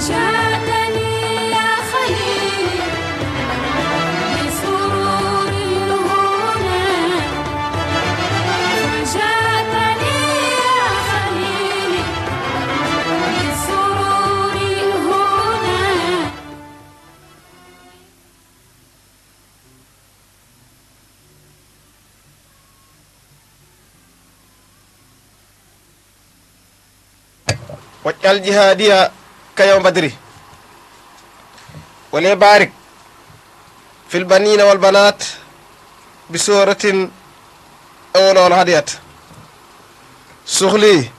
فجاءتني يا خليلي بسرور الهنا فجاءتني يا خليلي بسرور الهنا واجعل جهادي كيوم بدري ولي بارك في البنين والبنات بسورة أولى والهديات سخلي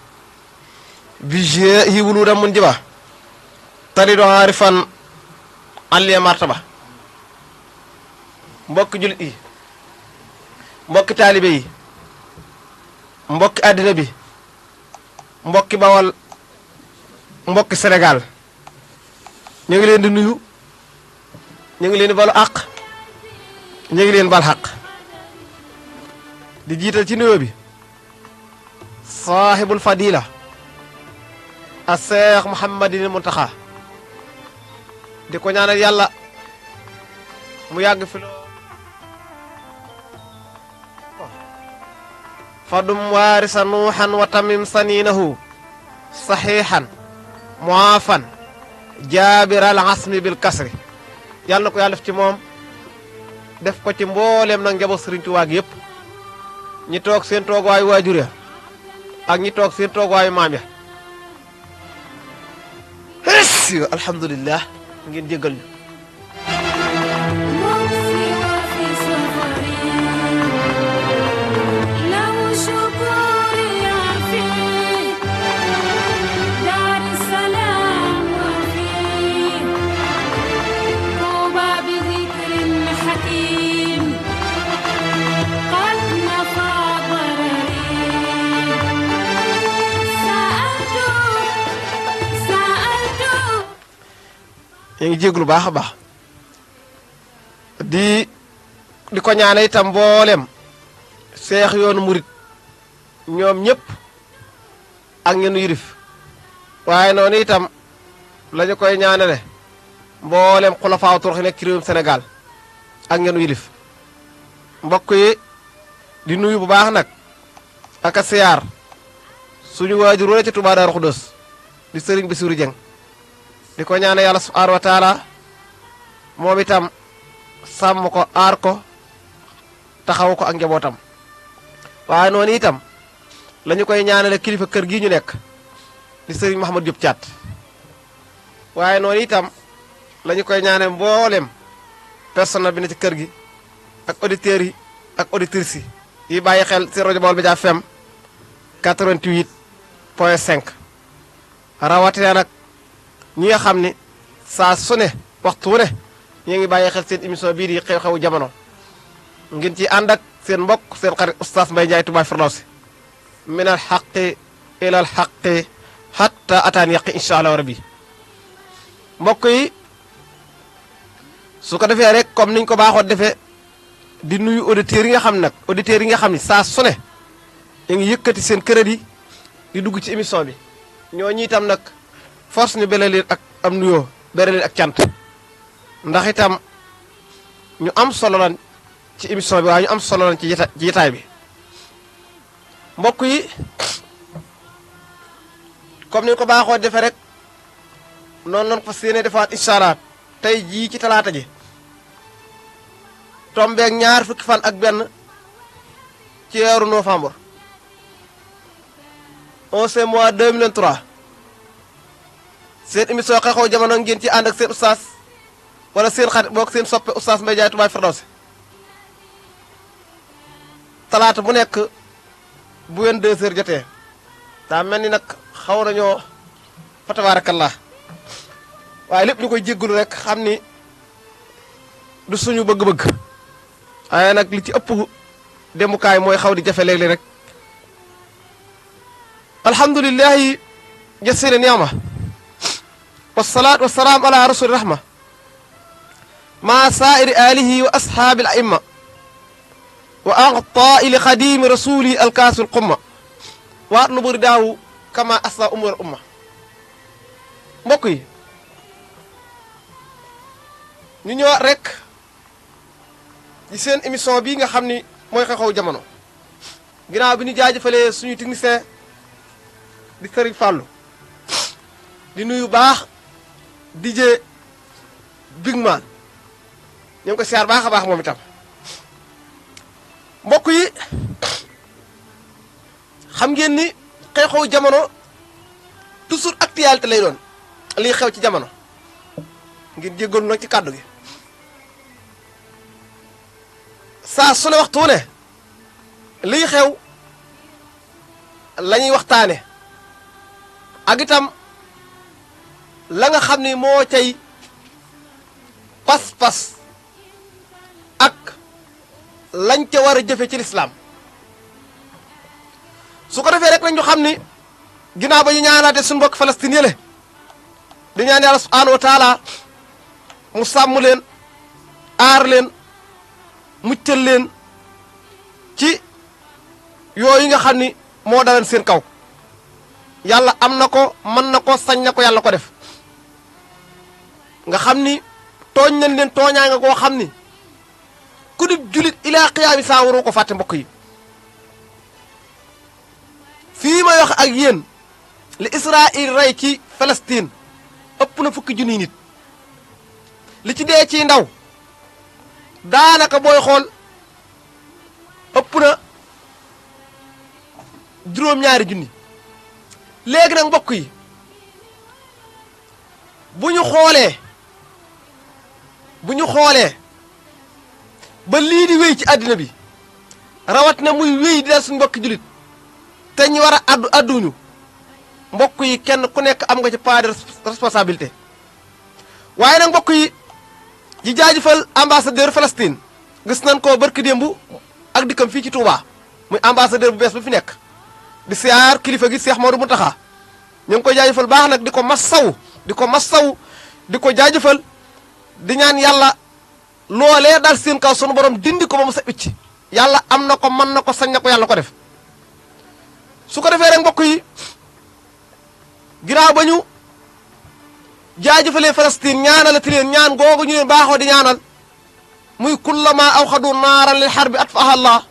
بجيه ولودا منجبا تريد عارفا علي مرتبة mbokk julit yi mbokk taalibe yi mbokk àddina bi mbokki Bawol mbokki Sénégal ñu ngi leen di nuyu ñu ngi leen di balu àq ñu ngi leen bal xaq di jiital ci nuyoo bi saahibul fadila a Seex Muhammadinil Muntaxa di ko ñaanal yàlla mu yàgg fi loo fadum waarisa nuuxan wa tamim saninahu saxiixan muafan jaabiral asmi bil kasri yàlla na ko yàlla def ci moom def ko ci mbooleem nag njaboot Sëriñ Tuubaa gi yëpp ñi toog seen toogwaayu waajur ya ak ñi toog seen toogwaayu maam ya alhamdulillah ngeen jéggal ñu مكسي وفي سفري لو شكوري في دار السلام وفي طوبى بذكر حكيم قد نفى ضرري سألت ñu ngi jéglu baax a baax di ko ñaane itam mboolem seex yoonu murit ñoom ñëpp ak ñenu yirif waaye noonu itam lañu koy ñaanale mboolem xulafaaw turux yi nekk ci réewum Sénégal ak ñenu yilif mbokk yi di nuyu bu baax nag ak a siyaar suñu waajur wala ci Touba Darou Khoudoss di Sëriñ Bassirou Dieng di ko ñaane yàlla subhaanahu wa taala moom itam sàmm ko aar ko taxaw ko ak njabootam waaye noonu itam la ñu koy ñaanale kilifa kër gii ñu nekk di Sëriñ Mahamad Diop Thiat waaye noonu itam la ñu koy ñaanale mboolem personnel bi ne ci kër gi ak auditeurs yi ak auditrices yi bàyyi xel ci rajo Baol Médias FM 88.5 rawatina nag ñi nga xam ni saa su ne waxtu wu ne ñu ngi bàyyi xel seen émission bii di xew-xewu jamono ngeen ci ànd ak seen mbokk seen xarit oustaz Mbaye Ndiaye Touba Firdawsi min al xaqi ila al xaqi hatta ataan yaqi incha allah rabbi mbokk yi su ko defee rek comme niñ ko baaxoo defee di nuyu auditeurs yi nga xam nag auditeurs yi nga xam ni saa su ne ñu ngi yëkkati seen crédit di dugg ci émission bi ñooñu itam nag force ñu bele leen ak am nuyoo bere leen ak cant ndax itam ñu am solo lan ci émission bi waaye ñu am solo lan ci jitaay bi mbokk yi comme ni ko baaxoo defee rek noonu lañ ko fas yéene defaat incha allah tey jii ci talaata ji tombeeg ñaar fukki fan ak benn ci weeru novembre 11 mois 2023 seen émission xew-xewu jamono ngeen ci ànd ak seen oustaz wala seen xarit boog seen soppe oustaz Mbaye Ndiaye Touba Firdawsi talaata bu nekk bu 22h jotee daa mel ni nag xaw nañoo fa tabaarakallah waaye lépp ñu koy jéggulu rek xam ni du suñu bëgg-bëgg waaye nag li ci ëpp demukaay mooy xaw di jafe léeg-léeg rek alhamdulillahi jasira ni'ma wasalaatu wasalaam ala rasuli rahma ma saa'iri alihi wa ashaabi al a'imma wa aqta'i li xadimi rasuli alkaasul qumma wa atlubu ridaahu kama asla umur umma mbokk yi ñu ñëwaat rek ci seen émission bii nga xam ni mooy xew-xewu jamono ginnaaw bi ñu jaajëfalee suñu technicien di Serigne Fallou di nuyu baax DJ Big Man ñu ngi ko siyaar baax a baax moom itam mbokk yi xam ngeen ni xew-xewu jamono toujours actualité lay doon liy xew ci jamono ngir jéggoon nag ci kàddu gi saa su ne waxtu ne liy xew la ñuy waxtaane ak itam la nga xam ni moo cay pas-pas ak lañ ca war a jëfe ci lislaam su ko defee rek nañ ñu xam ni ginnaaw ba ñu ñaanaate suñu mbokk Palestine yële di ñaan yàlla subhaanahu wa taala mu sàmm leen aar leen muccal leen ci yooyu nga xam ni moo dalan seen kaw yàlla am na ko mën na ko sañ na ko yàlla ko def nga xam ni tooñ nañ leen tooñaa nga koo xam ni ku di julit ilaa qiyaami saa waroo ko fàtte mbokk yi fii may wax ak yéen li Israël rey ci Palestine ëpp na fukki junniy nit li ci dee ci ndaw daanaka booy xool ëpp na juróom-ñaari junni léegi nag mbokk yi bu ñu xoolee ba lii di wéy ci àddina bi rawat na muy wéy di dal suñu mbokki julit te ñu war a adduñu mbokk yi kenn ku nekk am nga ci part de responsabilité waaye nag mbokk yi di jaajëfal ambassadeur Palestine gis nañ ko barki démb ak dikkam fii ci Touba muy ambassadeur bu bees bu fi nekk di siyaar kilifa gi Cheikh Modou Mountakha ñu ngi koy jaajëfal baax nag di ko massaw di ko jaajëfal di ñaan yàlla loolee dal seen kaw sunu borom dindi ko ba mu sa wicc yàlla am na ko mën na ko sañ na ko yàlla ko def su ko defee rek mbokk yi ginnaaw ba ñu jaajëfalee Palestine ñaanalati leen ñaan googu ñu leen baaxoo di ñaanal muy kullama awxadu naaran lil xarbi atfaaha Allah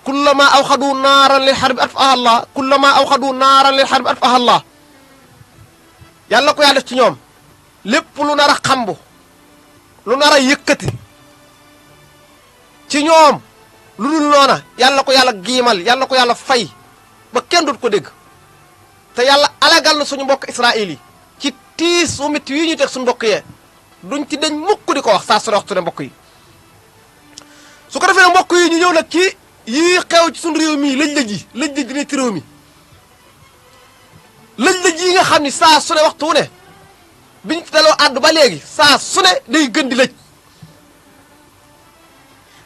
kullama awxadu naaran lil xarbi atfaaha Allah kullama awxadu naaran lil xarbi atfaaha Allah yàlla ko yàlla def ci ñoom lépp lu nar a xambu lu nar a yëkkati ci ñoom lu dul noona yàlla ko yàlla giimal yàlla ko yàlla fay ba kenn dut ko dégg te yàlla alagal na suñu mbokk Israël yi ci tiis wu métti yi ñu teg suñu mbokk yee duñ ci dañ mukk di ko wax saa su ne waxtu ne mbokk yi su ko defee mbokk yi ñu ñëw nag ci yii xew ci suñu réew mii lëj-lëj yi lëj-lëj di ne ci réew mi lëj-lëj yi nga xam ni saa su ne waxtu wu ne biñ ci daloo àddu ba léegi saa su ne day gën di lëj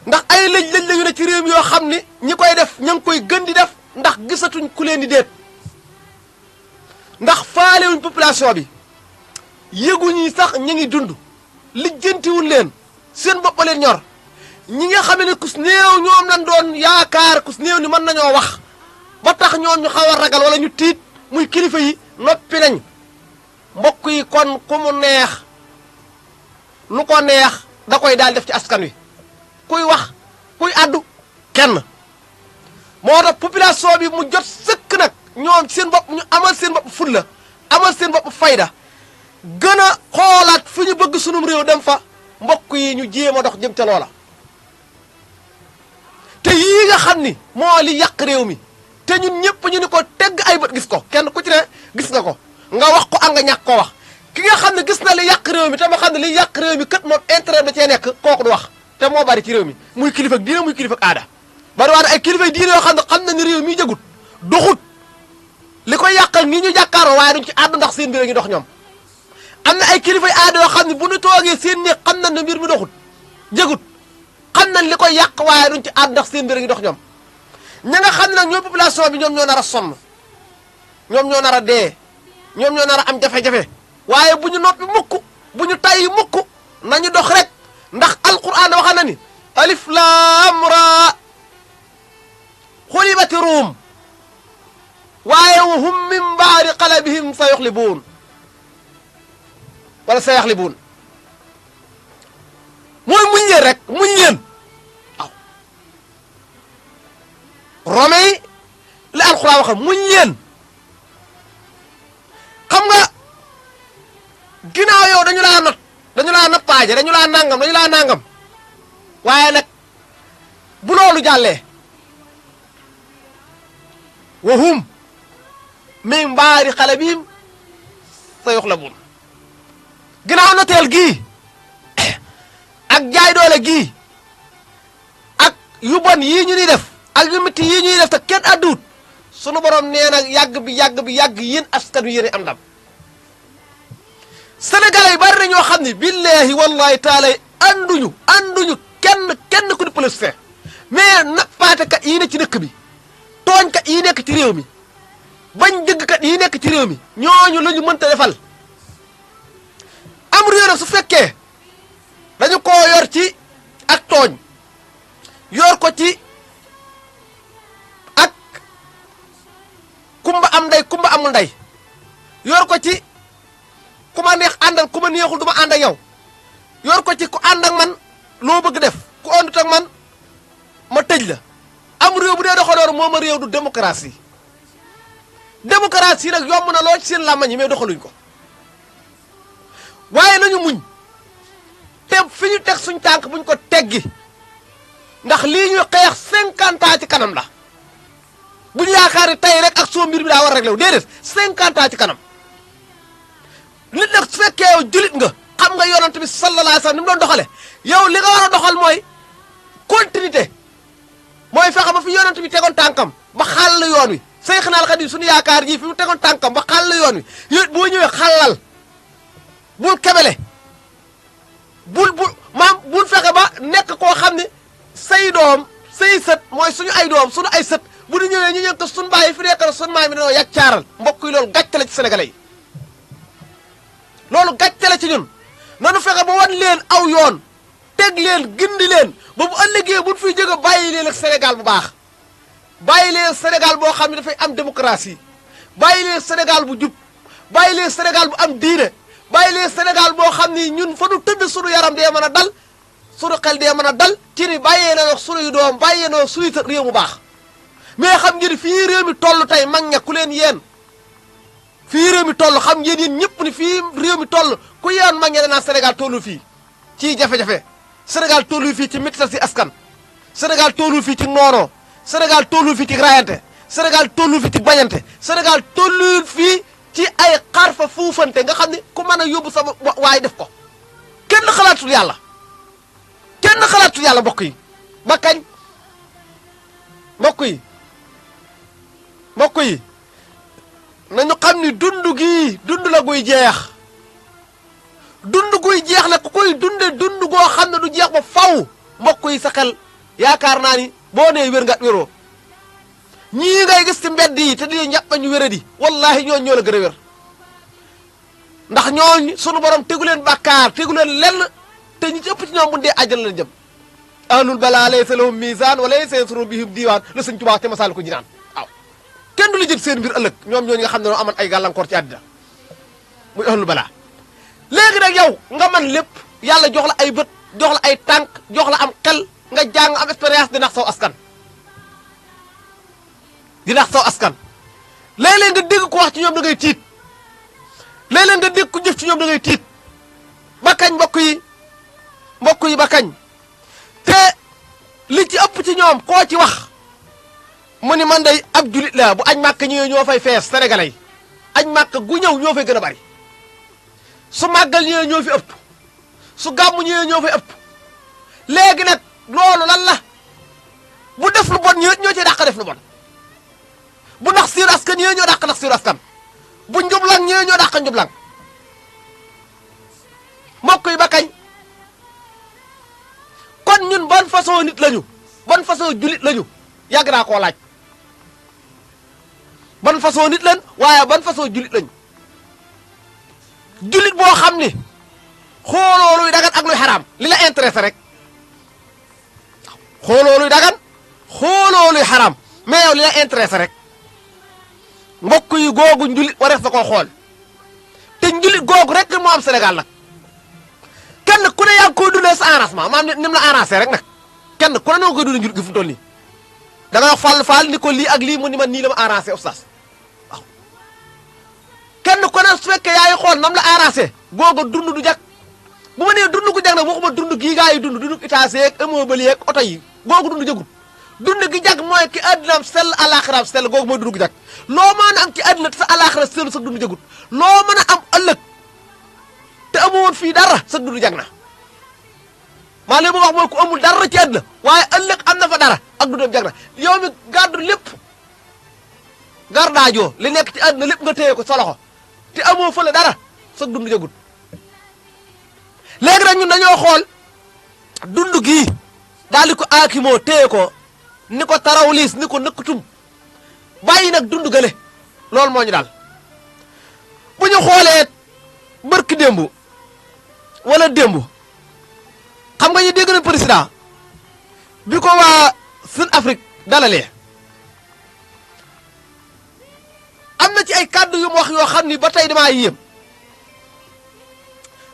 ndax ay lëj-lëj la yu ne ci réew mi yoo xam ni ñi koy def ña ngi koy gën di def ndax gisatuñ ku leen di déet ndax faalewuñ population bi yëguñu sax ñu ngi dund lijjantiwuñ leen seen bopp leen ñor ñi nga xam ne kus néew ñoom lañ doon yaakaar kus néew ni mën nañoo wax ba tax ñoom ñu xaw a ragal wala ñu tiit muy kilifa yi noppi nañ mbokk yi kon ku mu neex lu ko neex da koy daal def ci askan wi kuy wax kuy addu kenn moo tax population bi mu jot sëkk nag ñoom seen bopp ñu amal seen bopp fulla amal seen bopp fayda gën a xoolaat fu ñu bëgg sunum réew dem fa mbokk yi ñu jéem a dox jëm ca loola te yii nga xam ni moo li yàq réew mi te ñun ñëpp ñu ni ko tegg ay bët gis ko kenn ku ci ne gis nga ko nga wax ko ak nga ñàkk ko wax ki nga xam ne gis na li yàq réew mi te ma xam ne li yàq réew mi kat moom intérêt da cee nekk kooku du wax te moo bari ci réew mi muy kilifa ak diine muy kilifa ak aada bari waa ne ay kilifa diine yoo xam ne ni réew mi jëgut doxut li koy yàqal nii ñu jàkkaaroo waaye duñ ci àddu ndax seen mbir ngi dox ñoom am na ay kilifa aada yoo xam ne bu ñu toogee seen néeg xam nañ ne mbir mi doxut jëgut xam nañ li koy yàq waaye duñ ci àddu ndax seen mbir ngi dox ñoom ña nga xam ne nag ñooy population bi ñoom ñoo nar a sonn ñoom ñoo nar a dee ñoom ñoo nar a am jafe-jafe waaye bu ñu noppi mukk bu ñu tayyi mukk nañu dox rek ndax alquran waxa na ni alif laam raa xulibati ruum waaye wa hum min baadi qalabihim sa yuxlibuun wala sa yaxlibuun wax muñ leen xam nga ginnaaw yow dañu laa not dañu laa nappaaje dañu laa nangam waaye nag bu loolu jàllee wahum min baari xalabihim sa yuxlabuun ginnaaw noteel gii ak jaay doole gii ak yu bon yii ñu ni def ak yu métti yii ñuy def te kenn adduut sunu borom nee na yàgg bi yéen askan wi yéen am ndam sénégalais yi bari na ñoo xam ne billahi wallahi taala anduñu kenn ku di politicien mais nappaatekat yi ne ci dëkk bi tooñkat yi nekk ci réew mi bañ dëggkat yi nekk ci réew mi ñooñu la ñu mënta defal am réew nag su fekkee dañu koo yor ci ak tooñ yor ko ci ak kumba am ndey kumba amul ndey yor ko ci ku ma neex àndal ku ma neexul du ma ànd ak yow yor ko ci ku ànd ak man loo bëgg def ku àndut ak man ma tëj la am réew bu dee doxaloon moom a réew du démocratie démocratie nag yomb na loo ci seen làmmañ yi mais doxaluñ ko waaye nañu muñ te fi ñu teg suñ tànk buñ ko teggi ndax lii ñuy xeex 50 ans ci kanam la bu ñu yaakaar ne tey rek ak soo mbir bi daa war a réglé wu déedéet 50 ans ci kanam nit nag su fekkee yow julit nga xam nga yonent bi sallallahu alayhi wa sallam ni mu doon doxale yow li nga war a doxal mooy continuité mooy fexe ba fi yonent bi tegoon tànkam ba xàll yoon wi Seyxna al Xadim suñu yaakaar ji fi mu tegoon tànkam ba xàll yoon wi yow boo ñëwee xàllal bul kebele bul fexe ba nekk koo xam ne say doom say sët mooy suñu ay doom suñu ay sët bu ñu ñëwee ñu ñëw ko suñu baay fi nekk na suñu maay mi dañoo yaccaaral mbokk yi loolu gàcce la ci sénégalais yi loolu gàcce la ci ñun nanu fexe ba wan leen aw yoon teg leen gindi leen ba bu ëllëgee buñ fiy jóge bàyyi leen ak Sénégal bu baax bàyyi leen Sénégal boo xam ne dafay am démocratie bàyyi leen Sénégal bu jub bàyyi leen Sénégal bu am diine bàyyi leen Sénégal boo xam ni ñun fa nu tëdd sunu yaram dee mën a dal sunu xel dee mën a dal ci ni bàyyee na nag sunuy doom bàyyee na sunuy réew mu baax mais xam ngeen fii réew mi toll tey mag ña ku leen yéen fii réew mi toll xam ngeen yéen ñëpp ni fii réew mi toll ku yéen mag ña danaa Sénégal tollu fii ci jafe-jafe Sénégal tollu fii ci méttal si askan Sénégal tollu fii ci noonoo Sénégal tollu fii ci rayante Sénégal tollu fii ci bañante Sénégal tollu fii ci ay xarfa fuufante nga xam ne ku mën a yóbbu sama waaye def ko kenn xalaatul yàlla kenn xalaatul yàlla mbokk yi ba kañ mbokk yi nañu xam ni dund la guy jeex la ku koy dunde dund goo xam ne du jeex ba faw mbokk yi sa xel yaakaar naa ni boo nee wér nga wéroo ñii ngay gis ci mbedd yi te di ñàpp ñu wére di wallahi ñoo la gën a wér ndax ñooñ sunu borom tegu leen bàkkaar tegu leen lenn te ñi ci ëpp ci ñoom bu dee àjjana la jëm ahlul balaa laysa lahum misaan wa laysa yasru bihim diiwaan la sëñ Tuubaa te masal ko jinaan waaw kenn du la jël seen mbir ëllëg ñoom ñooñu nga xam ne noo amoon ay gàllankoor ci àddina muy ahlul balaa léegi nag yow nga man lépp yàlla jox la ay bët jox la ay tànk jox la am xel nga jàng am expérience di nax saw askan léeg-léeg nga dégg ko wax ci ñoom da ngay tiit léeg-léeg nga dégg ko jëf ci ñoom da ngay tiit ba kañ mbokk yi ba kañ te li ci ëpp ci ñoom koo ci wax mu ni man day ab julit la bu añ màkk ñëwee ñoo fay fees sénégalais yi añ màkk gu ñëw ñoo fay gën a bari su màggal ñëwee ñoo fi ëpp su gàmmu ñëwee ñoo fay ëpp léegi nag loolu lan la bu def lu bon ñoo ci dàq def lu bon bu nax siiru askan ñëwee ñoo dàq nax siiru askan bu njublang ñëwee ñoo dàq njublang mbokk yi ba kañ kon ñun ban façon nit lañu ban façon julit lañu yàgg naa koo laaj ban façon nit lañ waaye ban façon julit lañu julit boo xam ni xooloo luy dagan ak luy xaraam li la intéressé rek xooloo luy dagan xooloo luy xaraam mais yow li la intéressé rek mbokk yi googu njulit warees na koo xool te njulit googu rek moo am Sénégal nag kenn ku ne yaa ngi koy dundee sa arrangement maam ni mu la arrangé rek nag kenn ku ne noo koy dundee njulit gi fu mu toll nii da nga wax Fall ni ko lii ak lii mu ni man nii la ma arrangé oustaz waaw kenn ko ne su fekkee yaa ngi xool nam la arrangé googu dund du jag bu ma nee dund gu jag nag waxuma dund gii gaa yi dund étage yeeg immeuble yeeg oto yi googu dund jagut dund gi jag mooy ki àddinaam sell alaxiraam sell googu mooy dund gu jag loo mën a am ci àddina te sa alaxira sell sa dund jagut loo mën a am ëllëg te amoon fii dara sa dund jag na maa li ma wax mooy ku amul dara ci àddina waaye ëllëg am na fa dara ak dundam jag na yow mi gàddu lépp gardaajoo li nekk ci àddina lépp nga téye ko sa loxo te amoo fële dara sa dund jagut léegi nag ñun dañoo xool dund gii daal di ko aakimoo téye ko ni ko taraw liis ni ko nëkkatum bàyyi nag dund gële loolu moo ñu daal bu ñu xoolee bërki démb wala démb xam nga ñu dégg na président bi ko waa Sud Afrique dalalee am na ci ay kàddu yu mu wax yoo xam ni ba tey damaa yéem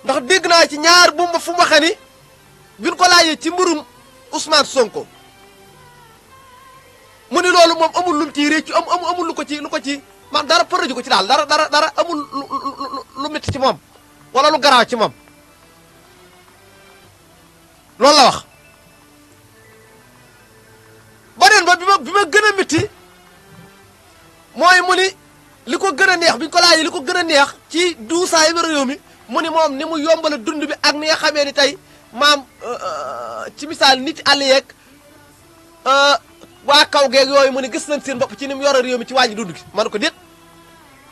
ndax dégg naa ci ñaar bu ma fu ma waxee ni biñ ko laajee ci mbirum Ousmane Sonko mu ni loolu moom amul lu mu ciy réccu amul lu ko ci man dara përëju ko ci daal dara amul lu métti ci moom wala lu garaaw ci moom loolu la wax beneen ba bi ma gën a métti mooy mu ni li ko gën a neex bi ñu ko laajee li ko gën a neex ci duusaa yi réew mi mu ni moom ni mu yombala dund bi ak ni nga xamee ni tey maam ci misaal nit àll yeeg waa kaw geeg yooyu mu ni gis nañ seen bopp ci ni mu yore réew mi ci wàññi dund gi man ko déet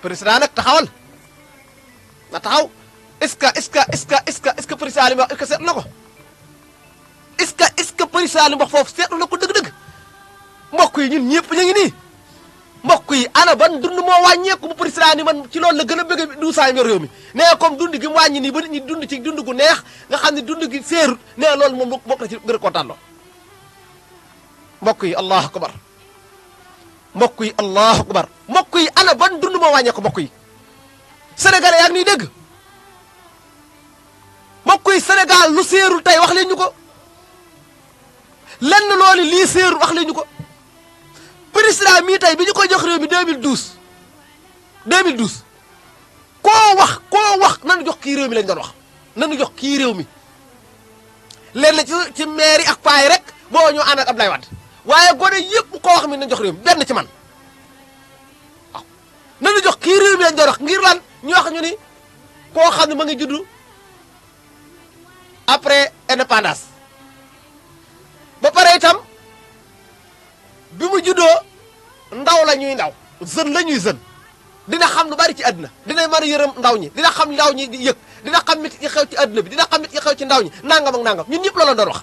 président nag taxawal na taxaw est-ce que président li mu wax est-ce que seetlu na ko est-ce que président li mu wax foofu seetlu na ko dëgg-dëgg mbokk yi ñun ñëpp ñu ngi nii mbokk yi ana ban dund moo wàññeeku bu président ni man ci loolu la gën a bëgg du saa yor réew mi nee comme dund gi mu wàññi nii ba nit ñi dund ci dund gu neex nga xam ne dund gi seerut nee loolu moom bokk na ci gën a kontaan loo mbokk yi allahu akbar mbokk yi allahu akbar mbokk yi ana ban dund moo wàññeeku mbokk yi sénégalais yaa ngi nii dégg mbokk yi Sénégal lu seerul tey wax leen ñu ko lenn loolu lii seerul wax leen ñu ko président mii tey bi ñu koy jox réew mi 2012 koo wax nanu jox kii réew mi lañ doon wax nanu jox kii réew mi lenn ci maire yi ak paay rek boo ñoo ànd ak Abdoulaye Wade waaye gone yëpp koo wax mi nañ jox réew mi benn ci man waaw nanu jox kii réew mi lañ doon wax ngir lan ñu wax ñu ni koo xam ne ma ngi juddu après indépendance ba pare itam bi mu juddoo ndaw la ñuy ndaw jeune la ñuy jeune dina xam lu bari ci àddina dina mën a yërëm ndaw ñi dina xam ndaw ñi di yëg dina xam mit yi xew ci àddina bi dina xam mit yi xew ci ndaw ñi nangam ak nangam ñun ñëpp la doon wax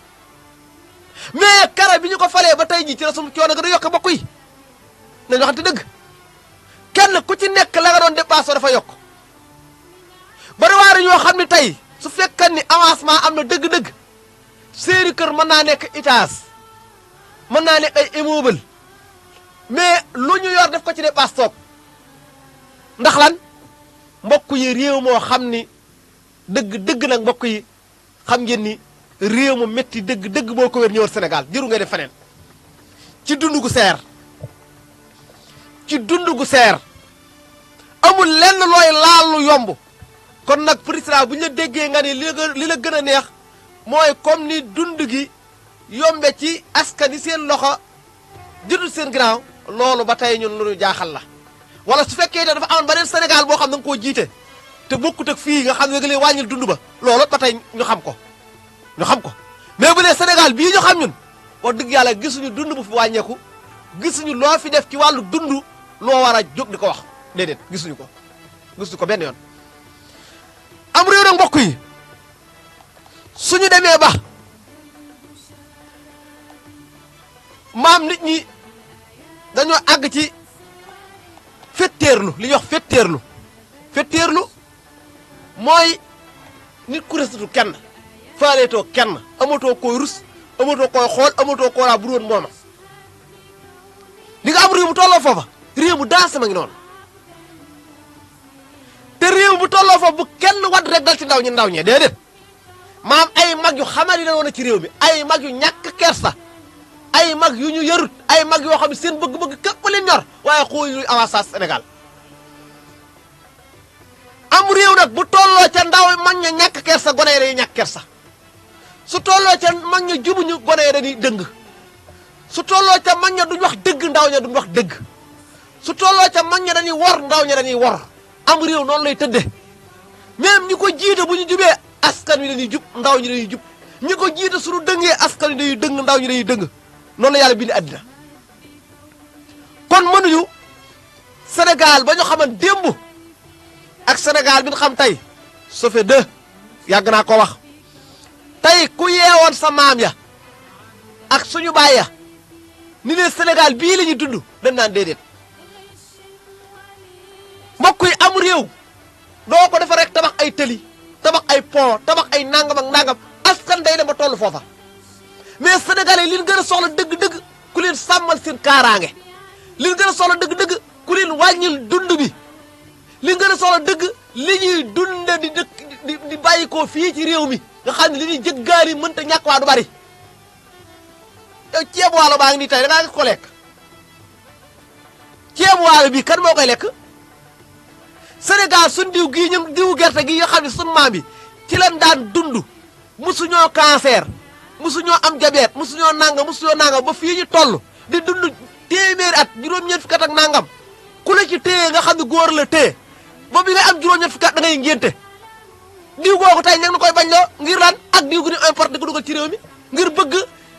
mais kara bi ñu ko falee ba tey jii ci la suñu coono gën a yokk bokk yi nañu waxante dëgg kenn ku ci nekk la nga doon dépassé dafa yokk bari waari ñoo xam ne tey su fekkan ni avancement am na dëgg-dëgg seeni kër mën naa nekk étage mën naa nekk ay immeuble mais lu ñu yor def ko ci dépasse toog ndax lan mbokk yi réew moo xam ni dëgg nag mbokk yi xam ngeen ni réew mu métti dëgg boo ko wér ñëwal Sénégal jëru ngay def feneen ci dund gu seer amul lenn looy laal lu yomb kon nag président bu ñu la déggee nga ni li la gën a neex mooy comme ni dund gi yombe ci askan yi seen loxo jëtul seen ginnaaw loolu ba tey ñun lu ñu jaaxal la wala su fekkee dafa amoon beneen Sénégal boo xam da nga koo jiite te bokkut ak fii nga xam ne nga leen wàññil dund ba loolu ba tey ñu xam ko mais bu dee Sénégal bii ñu xam ñun wax dëgg yàlla gisuñu dund bu fi wàññeeku gisuñu loo fi def ci wàllu dund loo war a jóg di ko wax déedéet gisuñu ko benn yoon am réew nag mbokk yi suñu demee ba maam nit ñi dañoo àgg ci fetteerlu li ñuy wax fetteerlu mooy nit ku resatu kenn faaleetoo kenn amatoo koy rus amatoo koy xool amatoo koo raa bu doon mooma li nga am réew bu tolloo foofa réew bu dansama ngi noonu te réew bu tolloo foofa bu kenn wadd rek dal ci ndaw ñee déedéet maam ay mag yu xamali la woon ci réew mi ay mag yu ñàkk kersa ay mag yu ñu yarut ay mag yoo xam ne seen bëgg-bëgg képp leen ñor waaye xool luy avantage Sénégal am réew nag bu tolloo ca ndaw mag ña ñàkk kersa gone yi dañuy ñàkk kersa su tolloo ca mag ña jubuñu gone yi dañuy dëng su tolloo ca mag ña duñ wax dëgg ndaw ña duñ wax dëgg su tolloo ca mag ña dañuy wor ndaw ña dañuy wor am réew noonu lay tëdde même ñi ko jiite bu ñu jubee askan wi dañuy jub ndaw ñi dañuy jub ñi ko jiite suñu dëngee askan wi dañuy dëng ndaw ñi dañuy dëng noonu la yàlla bindi àddina kon mënuñu Sénégal ba ñu xaman démb ak Sénégal bi ñu xam tey ça fait deux yàgg naa ko wax tey ku yeewoon sa maam ya ak suñu baay ya ni ne Sénégal bii la ñuy dund dañ naan déedéet mbokk yi am réew doo ko defar rek tabax ay tëli tabax ay pont tabax ay nangam ak nangam askan day dem ba toll foofa mais sénégalais yi li ñu gën a soxla dëgg-dëgg ku leen sàmmal seen kaaraange li ñu gën a soxla dëgg-dëgg ku leen wàññil dund bi li ñu gën a soxla dëgg li ñuy dunde di dëkk di bàyyi ko fii ci réew mi nga xam ne li ñuy jëggaani mënta ñàkk waa du bari yow ceebu waalo baa ngi nii tey da ngaa gis ko lekk ceebu waalo bii kan moo koy lekk Sénégal suñ diw gii ñoom diwu gerte gi nga xam ne suñ maam bi ci leen daan dund musuñoo cancer musuñoo am diabète musuñoo nangam ba fii ñu toll di dund téeméeri at juróom-ñeent fukki at ak nangam ku la ci téye nga xam ne góor la téye ba bi nga am juróom-ñeent fukki at da ngay ngénte diw googu tey ña ngi koy bañ loo ngir lan ak diw gu ñu importe di ko dugal ci réew mi ngir bëgg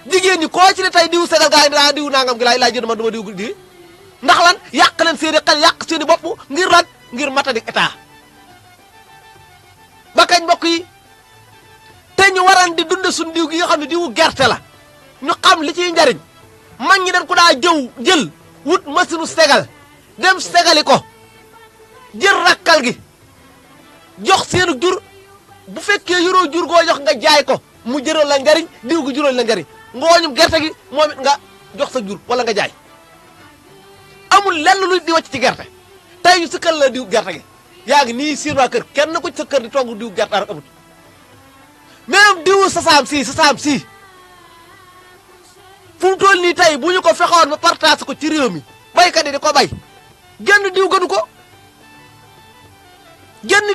jigéen ñi koo ci ne tey diw segal gaa yi daa diw nangam gi laay jënd man dama diw di ndax lan yàq leen seen i xel yàq seen i bopp ngir lan ngir matadik état ba kañ mbokk yi te ñu waran di dund suñ diw gi nga xam ne diwu gerte la ñu xam li ciy njariñ mag ñi dañ ko daa jël wut machine segal dem segali ko jël rakkal gi jox seenu jur bu fekkee yoroo jur goo jox nga jaay ko mu jëral la njariñ diw gi jural la njariñ ngooñum gerte gi moom it nga jox sa jur wala nga jaay amul lenn luy di wàcc ci gerte tey ñu sëkkal la diw gerte gi yaa ngi nii seen waa kër kenn ko ci sa kër di togg diw gerte rek amut même diwu sasaam sii fu mu toll nii tey bu ñu ko fexoon ba partage ko ci réew mi baykat yi di ko bay genn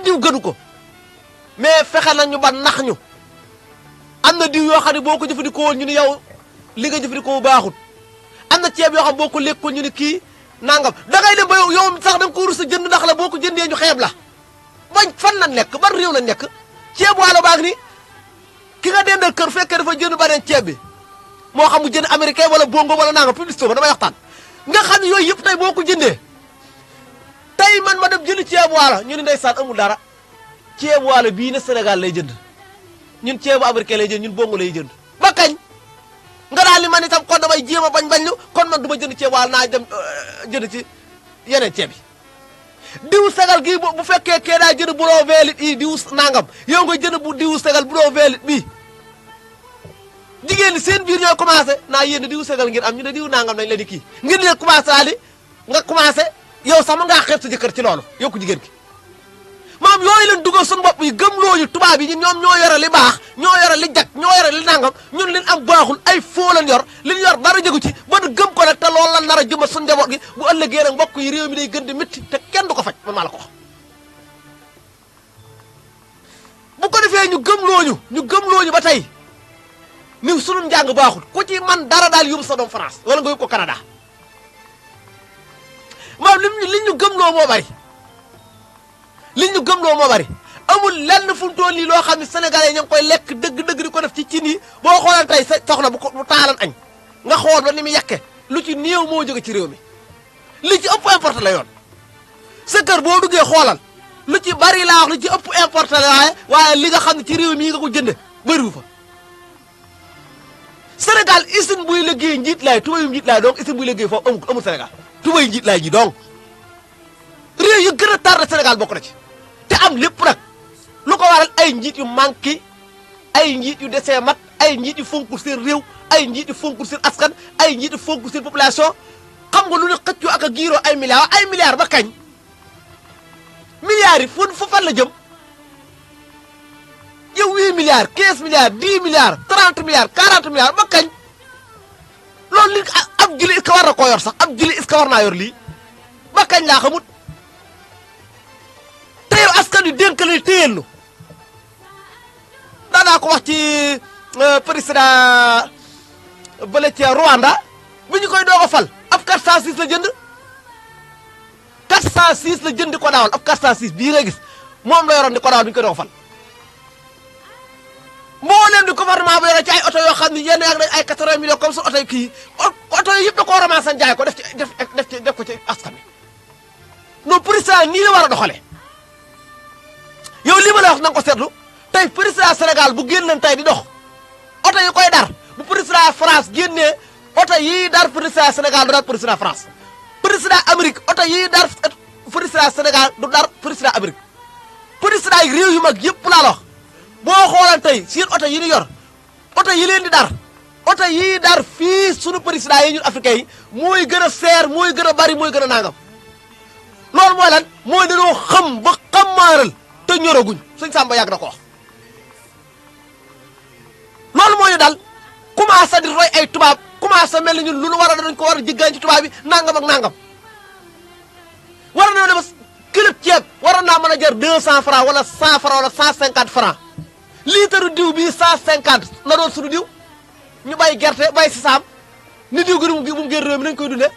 diw gënu ko mais fexe nañu ba nax ñu am na diw yoo xam ne boo ko jëfandikoo woon ñu ni yow li nga jëfandikoo baaxut am na ceeb yoo xam boo ko lekkoo ñu ni kii nangam dangay dem ba yow sax da nga ko rus a jënd ndax la boo ko jëndee ñu xeeb la bañ fan la nekk ban réew la nekk ceeb waalo baa ngi ni ki nga dendal kër fekkee dafa jënd beneen ceeb bi moo xam mu jënd américain wala bongo wala nangam publicité ba damay waxtaan nga xam ne yooyu yëpp tey boo ko jëndee tey man ma dem jënd ceebu waalo ñu ne ndeysaan amul dara ceebu waalo bii ne Sénégal lay jënd ñun ceebu américain lay jënd ñun bongo lay jënd ba kañ nga daal li man itam kon damay jéem a bañ lu kon man du ma jënd ceebu waalo naa dem jënd ci yeneen ceeb yi diwu segal gii bu fekkee kee daa jënd buloo 20 litres yi diwu nangam yow nga jënd bu diwu segal buloo 20 litres bii jigéen ñi seen biir ñooy commencé naa yéen diwu segal ngir am ñu ne diwu nangam nañ la di kii ngir ne commencé daal di nga commencé yow sax mën ngaa xeeb sa jëkkër ci loolu yow ko jigéen ki maam yooyu leen dugal suñu bopp yi gëm looñu tubaab yi ñoom ñoo yore li baax ñoo yore li jag ñoo yore li nangam ñun leen am baaxul ay foo leen yor li ñu yor dara jëgu ci ba nu gëm ko nag te loolu la nar a jëmal suñu njaboot gi bu ëllëgee nag mbokk yi réew mi day gën di métti te kenn du ko faj man maa la ko wax bu ko defee ñu gëm looñu ba tey ni sunu njàng baaxul ku ci man dara daal yóbbu sa doom France wala nga yóbbu ko Canada maam li ñu gëmloo moo bari amul lenn fu mu toll nii loo xam ne sénégalais ña ngi koy lekk dëgg-dëgg di ko def ci cin yi boo xoolan tey sa soxna bu taalan añ nga xool ba ni mu yàkke lu ci néew moo jóge ci réew mi li ci ëpp importé la yoon sa kër boo duggee xoolal lu ci bari laa wax lu ci ëpp importé la waaye li nga xam ne ci réew mi nga ko jënde bëriwu fa Sénégal usine buy liggéey njiit laay tubayu njiit laay donc usine buy liggéey foofu amul Sénégal tubayu njiit laay ji donc réew yu gën a tardé Sénégal bokk na ci te am lépp nag lu ko waral ay njiit yu manqué ay njiit yu desee mat ay njiit yu fonkul seen réew ay njiit yu fonkul seen askan ay njiit yu fonkul seen population xam nga lu ne xëccoo ak a giiroo ay milliards ba kañ milliards yi fu fan la jëm yow 8 milliards 15 milliards 10 milliards 30 milliards 40 milliards ba kañ li ab julli est-ce que war na koo yor sax ab julli est-ce que war naa yor lii ba kañ laa xamut te yow askan wi dénk la téyel nu daanaa ko wax ci président bële ci Rwanda bi ñu koy doog a fal ab 406 la jënd 406 la jënd di ko daawal ab 406 bii nga gis moom la yoroon di ko daawal bi ñu koy doog a fal mbooleem di gouvernement bu yore ci ay oto yoo xam ne yenn yaa ngi ay 80 millions comme su oto yi kii oto yi yëpp da koo ramassé jaay ko def ko ci askan wi non président nii la war a doxalee yow li ma la wax na nga ko seetlu tey président Sénégal bu génnoon tey di dox oto yi koy dar bu président France génnee oto yii dar président Sénégal du dar président France président Amérique oto yii dar président Sénégal du dar président Amérique président yi réew yu mag yëpp laa la wax boo xoolan tey seen oto yi ñu yor oto yi leen di dar oto yii dar fii sunu président yi ñun africains yi mooy gën a seer mooy gën a bari mooy gën a nangam loolu mooy lan mooy dañoo xam ba xamaaral te ñoraguñ sëñ Samba yàgg na ko wax loolu moo ñu dal commencé di roy ay tubaab commencé mel ni ñun lu nu war a dañ ko war a jéggaan ci tubaab bi nangam ak nangam war na dem kilo ceeb waroon naa mën a jar 200 francs wala 100 francs wala 150 francs litre diw bii 150 la doon suñu diw ñu bay gerte bay sisaam ni diw gi bu mu génn réew mi nañ koy dundee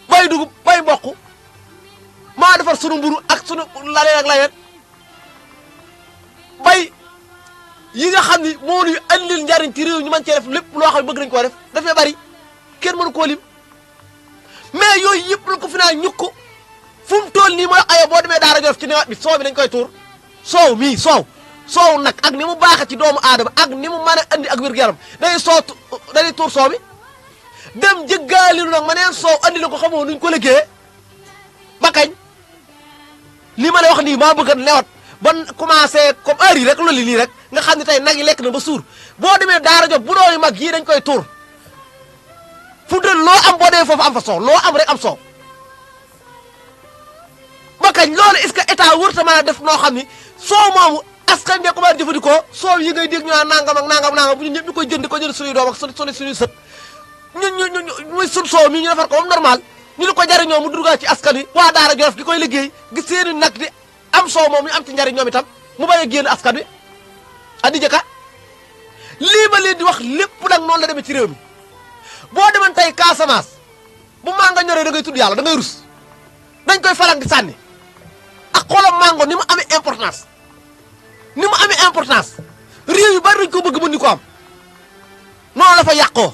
bay dugub bay mboq maa defar sunu mburu ak sunu laleen ak laleen bay yi nga xam ni moo ñuy andil njariñ ci réew ñu mën cee def lépp loo xam ne bëgg nañu koo def dafay bari kenn mënu koo lim mais yooyu yëpp la ko fi naa ñukk fu mu toll nii mooy ayo boo demee daara Jolof ci nawet bi soow bi dañ koy tuur soow mii soow nag ak ni mu baaxe ci doomu aadama ak ni mu mën a andi ak wér-gu-yaram dañuy tuur soow bi dem jëggaalilu nag ma neen soow andi la ko xamoo nuñ ko liggéeyee ba kañ li ma lay wax nii maa bëgg a lewat ban commencé comme heure yi rek loolu nii rek nga xam ne tey nag yi lekk na ba suur boo demee daara Jolof bu dooyu mag yii dañ koy tuur fu dee loo am boo demee foofu am fa soow loo am rek am soow ba kañ loolu est-ce que état wërta mën a def noo xam ni soow moomu askan bi ko mën a jëfandikoo soow yi ngay dégg ñu naan nangam ak nangam bu ñu ñëpp ñu koy jënd ko jënd suñuy doom ak suñuy sët ñu muy sun soow mii ñu defar ko moom normal ñu ne ko jariñoo mu durgaa ci askan wi waa daara Jolof gi koy liggéey gis seeni nag di am soow moom ñu am ci njariñ ñoom itam mu bañ a génn askan wi adi jëkka lii ma leen di wax lépp nag noonu la demee ci réew mi boo demoon tey Casamance bu mango ñoree da ngay tudd yàlla da ngay rus dañ koy falang di sànni ak xolam mango ni mu amee importance réew yu bari dañ ko bëgg mën ni ko am noonu la fa yàqoo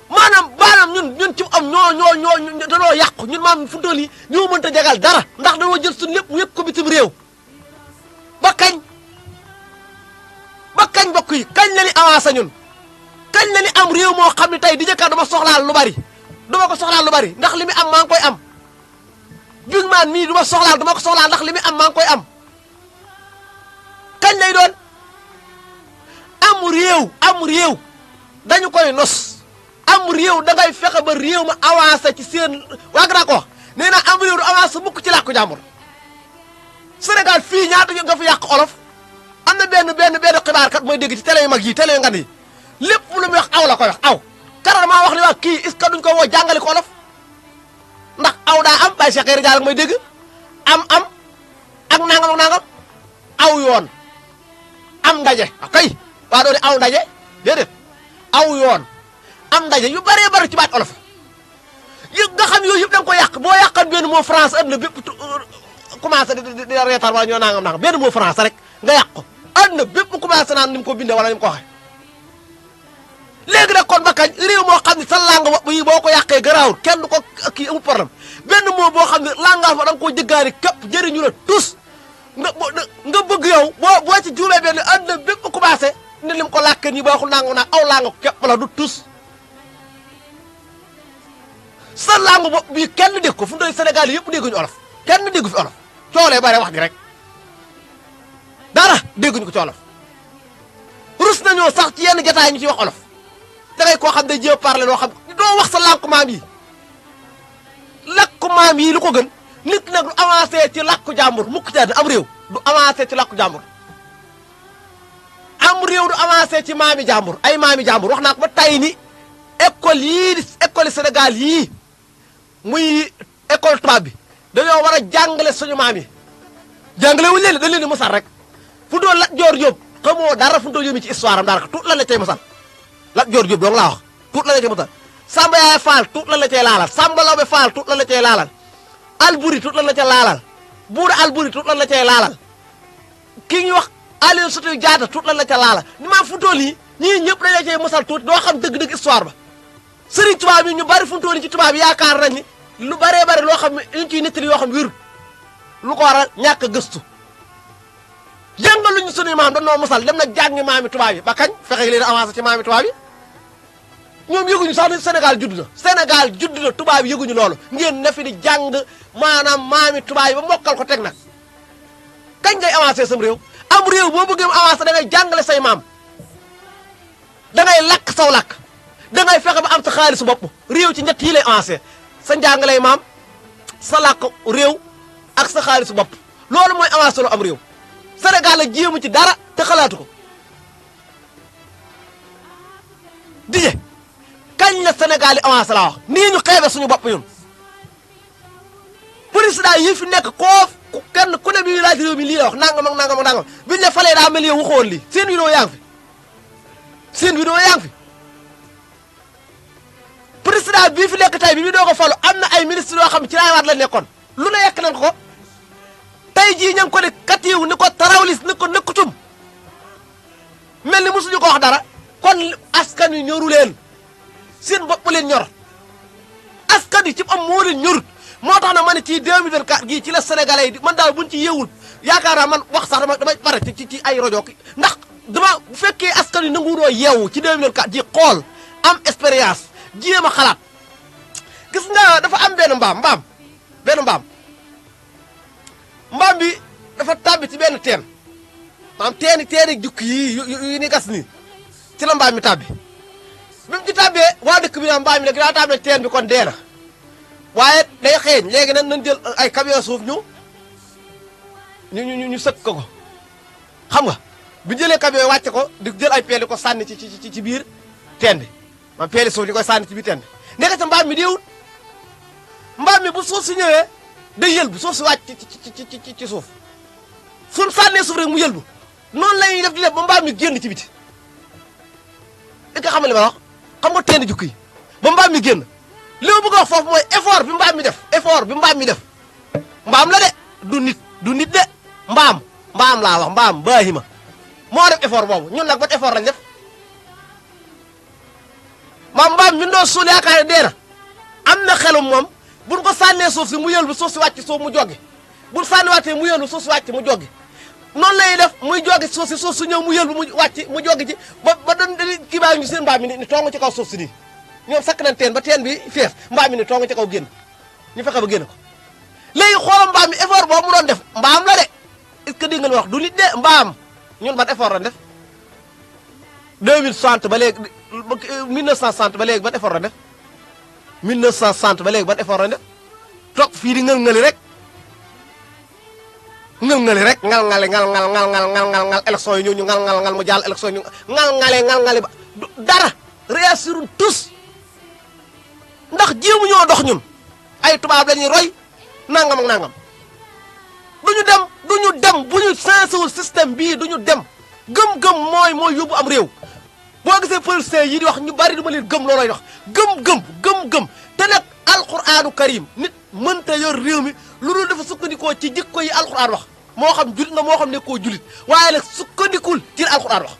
maanaam ñun ci am ñoo danoo yàqu ñun maam fu toll yi ñoo mënta jagal dara ndax dañoo jël suñu lépp wékk ko bitim réew ba kañ mbokk yi kañ la ni avancé ñun kañ la ni am réew moo xam ne tey di jëkkaat dama soxlaal lu bari dama ko soxlaal lu bari ndax li mu am maa ngi koy am jug maan mii dama ko soxlaal ndax li mu am maa ngi koy am kañ lay doon am réew dañu koy nos am réew dangay fexe ba réew ma avancé ci seen waag naa ko wax nee naa am réew du avancé mukk ci làkku jàmbur Sénégal fii ñaata nga fi yàq olof am na benn xibaar kat mooy dégg ci télé yu mag yi télé yu ngan yi lépp lu muy wax aw la koy wax aw kara maa wax ne waa kii est-ce que duñ ko woo jàngale ko olof ndax aw daa am bay Cheikh Rijaal mooy dégg am ak nangam aw yoon am ndaje kay waa doone aw ndaje déedéet aw yoon am ndaje yu bëree bëri ci baat olof yi nga xam yooyu yëpp da nga ko yàq boo yàqan benn mot France àdduna bépp commencé di reetar wala ñoo nangam benn mot France rek nga yàq ko àdduna bépp commencé naan ni mu ko bindee wala ni mu ko waxee léegi nag kon ba kañ réew moo xam ne sa langue yi boo ko yàqee garaawul kenn du ko kii amul problème benn mot boo xam ne langage ba da nga koo jëggaani képp jëriñu la tous nga bëgg yow boo ci juumee benn àdduna bépp commencé ne lim ko làkkee nii boo waxul langue naa aw langue képp la du tous sa langue bopp bii kenn dégg ko fu mu doon Sénégal yëpp dégguñu olof kenn déggu fi olof coolee bare wax ji rek dara dégguñu ko ci olof rus nañoo sax ci yenn jotaay ñu ci wax olof dangay koo xam day jéem parler loo xam doo wax sa làkku maam yi làkku maam yi lu ko gën nit nag du avancé ci làkku jàmbur mukk ci am réew du avancé ci làkku jàmbur am réew du avancé ci maami jàmbur ay maami jàmbur wax naa ko ba tey ni école yii di école Sénégal yii muy école tubaab bi dañoo war a jàngale suñu maam yi jàngale wuñu leen dañ leen di mosal rek fu doon Lat Joor Jóob xamoo dara fu mu doon yóbbu ci histoire am daanaka tuut lan la cay mosal Lat Joor Jóob dong laa wax tuut lan la cay mosal Samba Yaay Faal tuut lan la cay laalal Samba Lawbe Faal tuut lan la cay laalal Alburi tuut lan la cay laalal Buur Alburi tuut lan la cay laalal kii ñuy wax Aline Sitoé Diatta tuut lan la ca laalal ni maa fu mu toll nii ñii ñëpp dañ la cay mosal tuut doo xam dëgg-dëgg histoire ba sëriñ tubaab yi ñu bari fu mu toll nii ci tubaab yi yaakaar nañ ni lu baree bari loo xam ne ñu ciy nettali yoo xam wérul lu ko waral ñàkk a gëstu jàngaluñu sunuy maam dañoo mosal dem nag jàngi maami tubaab yi ba kañ fexe leen avancé ci maami tubaab yi ñoom yëguñu sax ne Sénégal judd na Sénégal judd na tubaab yi yëguñu loolu ngeen na fi di jàng maanaam maami tubaab yi ba mokkal ko teg nag kañ ngay avancé sam réew am réew boo bëggee avancé da ngay jàngale say maam da ngay lakk saw lakk da ngay fexe ba am sa xaalisu bopp réew ci ñett yi lay avancé sa njàngalay maam sa làkk réew ak sa xaalisu bopp loolu mooy avancé lu am réew Sénégal la jéemu ci dara te xalaatu ko dige kañ la Sénégal yi avancé laa wax nii ñu xeebe suñu bopp ñun président yi fi nekk koo kenn ku ne bi laaj réew mi lii la wax nangam ak nangam ak nangam biñu la falee daa mel ni yow waxoon lii seen vidéo yaa ngi fi seen vidéo yaa ngi fi président bii fi nekk tey bi doo ko falu am na ay ministre yoo xam ne ci laay waat la nekkoon lu ne yekk nañ ko tey jii ña ngi ko ne katiw ni ko tarawlis ni ko nëkkutum mel ni mosuñu ko wax dara kon askan wi ñoru leen seen bopp leen ñor askan wi ci am moo leen ñorut moo tax na ma ne ci 2024 gii ci la sénégalais yi man daal buñ ci yeewul yaakaar naa man wax sax damay pare ci ay rajo ndax dama bu fekkee askan wi nanguwuloo yeewu ci 2024 ji xool am expérience jéem a xalaat gis nga dafa am benn mbaam bi dafa tàbbi ci benn teen maanaam teeni jukki yi ni gas nii ci la mbaam mi tàbbi bi mu ci tàbbee waa dëkk bi naa mbaam mi léegi daa tàbbi teen bi kon dee na waaye day xeeñ léegi nag nañ jël ay camion suuf ñu sëkk ko xam nga bu jëlee camion wàcce ko di jël ay peel di ko sànni ci biir teen bi man peeli suuf ñu koy sànni ci biir teen bi nekk ca mbaam mi deewul mbaam mi bu suuf si ñëwee day yëlbu suuf si wàcc ci suuf suñ sànnee suuf rek mu yëlbu noonu la ñuy def di def ba mbaam mi génn ci biti li nga xam ne li ma wax xam nga teen jukki yi ba mbaam mi génn li ma bëgg a wax foofu mooy effort bi mbaam mi def mbaam la de du nit de mbaam laa wax mbaam baahima moo def effort boobu ñun nag ban effort lañ def mbaam mi doon suul yaakaar ne dee na am na xelum moom buñ ko sànnee suuf si mu yëlbu suuf si wàcc suuf mu joggi buñ sànniwaatee mu yëlbu suuf si wàcc mu joggi noonu lay def muy joggi suuf si suuf su ñëw mu yëlbu mu wàcc mu joggi ci ba doon kii baa ñu seen mbaam mi ni tongu ci kaw suuf si nii ñoom sakk nañ teen ba teen bi fees mbaam mi ni tongu ci kaw génn ñu fexe ba génn ko léegi xoolal mbaam mi effort boobu mu doon def mbaam la de est-ce que dégg nga wax du nit de mbaam ñun ban effort lañ def 2060 ba léegi 1960 ba léegi ban effort lañ def 1960 ba léegi ban effort lañ def toog fii di ngël-ngëli rek ngal élection yi ñëw ñu ngal mu jàll élection yi ñu ngal ba dara réussirun tous ndax jéemu ñoo dox ñun ay tubaab lañuy roy nangam ak nangam duñu dem bu ñu sensiwul système bii duñu dem gëm-gëm mooy yóbbu am réew boo gisee politiciens yi di wax ñu bari du ma leen gëm loolooy wax gëm te nag alquraanu karim nit mënta yor réew mi lu dul dafa sukkandikoo ci jikko yi alquraan wax moo xam julit nga moo xam ne koo julit waaye nag sukkandikul ci alquraan wax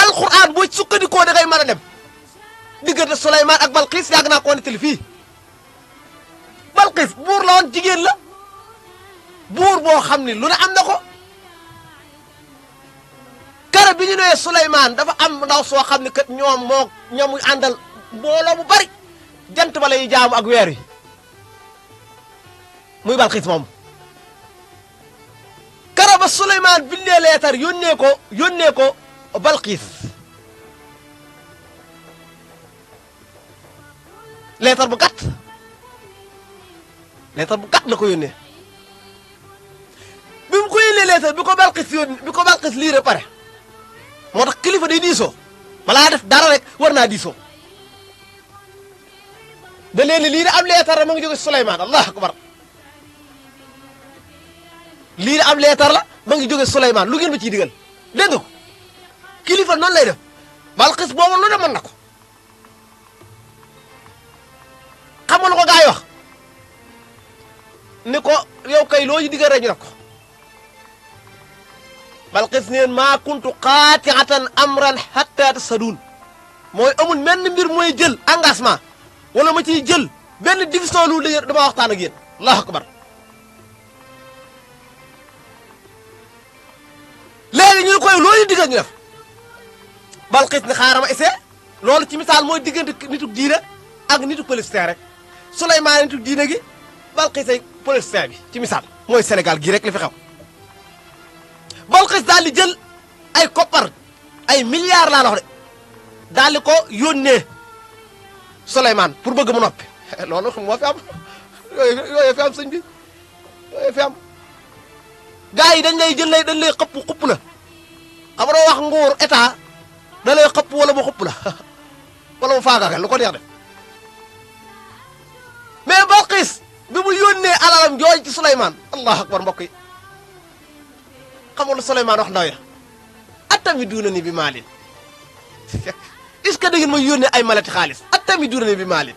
alquraan boo sukkandikoo da ngay mën a dem diggante Souleymane ak Balqiis yàgg naa koo nettali fii Balqiis buur la woon jigéen la buur boo xam ne lu ne am na ko kara bi ñu nee Souleymane dafa am ndaw soo xam ne kat ñoomu àndal mbooloo mu bari jant ba lay jaamu ak weer wi muy Balqiis moom kara ba Souleymane bindee leetar yónnee ko Balqiis leetar bu gàtt la ko yónnee bi mu ko yónnee leetar Isa bi ko Balqis liire pare moo tax kilifa day diisoo balaa def dara rek war naa diisoo da leen lii de am leetar la ma ngi jóge Souleymane allahu akbar lii de am leetar la ma ngi jóge Souleymane lu ngeen ma ciy digal dégg nga ko kilifa noonu lay def Balqis boobu lu ne mën na ko xam nga lu ko gaa yi wax ni ko yow kay loo ñu digal rek ñu def ko Balqis neen maa kuntu qaati'atan amran hatta tasadun mooy amul menn mbir mooy jël engagement wala ma ciy jël benn division lu dama waxtaan ak yéen allahu akbar léegi ñu ne koy looyu digal ñu def Balqis ne xaaral ma essayé loolu ci misaal mooy diggante nitu diine ak nitu politicien rek Souleymane nitu diine gi Balqis ay politicien bi ci misaal mooy Sénégal gii rek li fi xew Balqis daal di jël ay koppar ay milliards laa la wax de daal di ko yónnee Souleymane pour bëgg mu noppi loolu moo fi am yooyu fi am sëñ bi yooyu fi am gars yi dañ lay xupp la xam nga wax nguur état da lay xupp wala mu xupp la wala mu faagaagal lu ko neex def mais Balqis bi mu yónnee alalam jooy ci Souleymane allahu akbar mbokk yi xam nga lu Souleymane wax ndaw ya atamiduunanii bi maalin est-ce que da ngeen may yónnee ay malati xaalis atamiduunanii bi maalin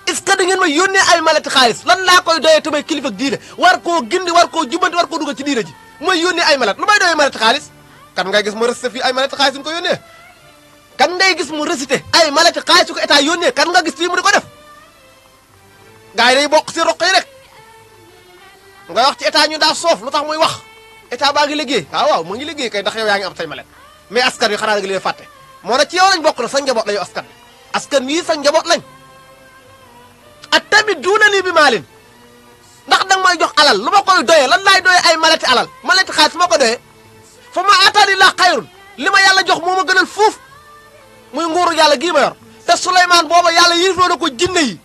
est-ce que da ngeen may yónnee ay malati xaalis lan laa koy doyee te may kilifa ak diine war koo gindi war koo jubanti war koo dugal ci diine ji may yónnee ay malat lu may doyee malati xaalis kan ngay gis mu récité fii ay malati xaalis yu ko yónnee kan ngay gis mu récité ay malati xaalis yu ko état yónnee kan nga gis fii mu di ko def gars yi day bokk si roq yi rek nga wax ci état ñu daa soof lu tax muy wax état baa ngi liggéey waaw mu ngi liggéey kay ndax yow yaa ngi am say malet mais askan wi xanaa nga leen fàtte moo na ci yow lañ bokk na sa njaboot la yow askan wi sa njaboot lañ atamiduunanii bi maalin ndax danga may jox alal lu ma koy doyee lan laay doyee ay malati alal malati xaalis ma ko doyee fa ma ataani laa xayrun li ma yàlla jox moo ma gënal fuuf muy nguuru yàlla gii ma yor te Souleymane booba yàlla yilifloo na ko jinne yi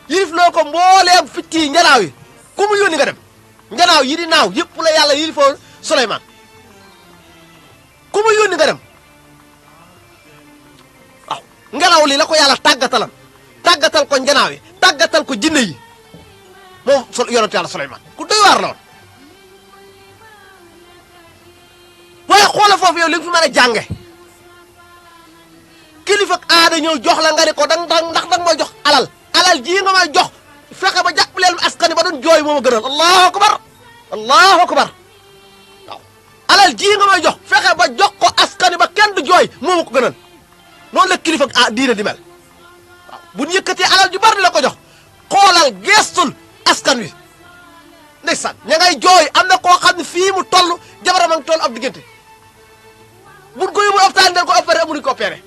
yilifloo ko mbooleem picc yi njanaaw yi ku mu yónni nga dem njanaaw yi di naaw yëpp la yàlla yilifoo Souleymane ku mu yónni nga dem waaw ngelaw li la ko yàlla tàggatal ko njanaaw yi tàggatal ko jinne yi moom yonent yàlla Souleymane ku doy waar la woon waaye xoola foofu yow li nga fi mën a jànge kilifa ak aada ñëw jox la nga ne ko ndax danga may jox alal jii nga may jox fexe ba jàppaleel askan ba doon jooy moo ma gënal allahu akbar waaw alal jii nga may jox fexe ba jox ko askan ba kenn du jooy moo ma ko gënal noonu la kilifa ak diine di mel waaw bu ñu yëkkatee alal ju bari la ko jox xoolal geestul askan wi ndeysaan ña ngay jooy am na koo xam ne fii mu toll jabaram a ngi toll ab diggante buñ ko yóbbu hôpital dañ ko opéré amuñu ko opéré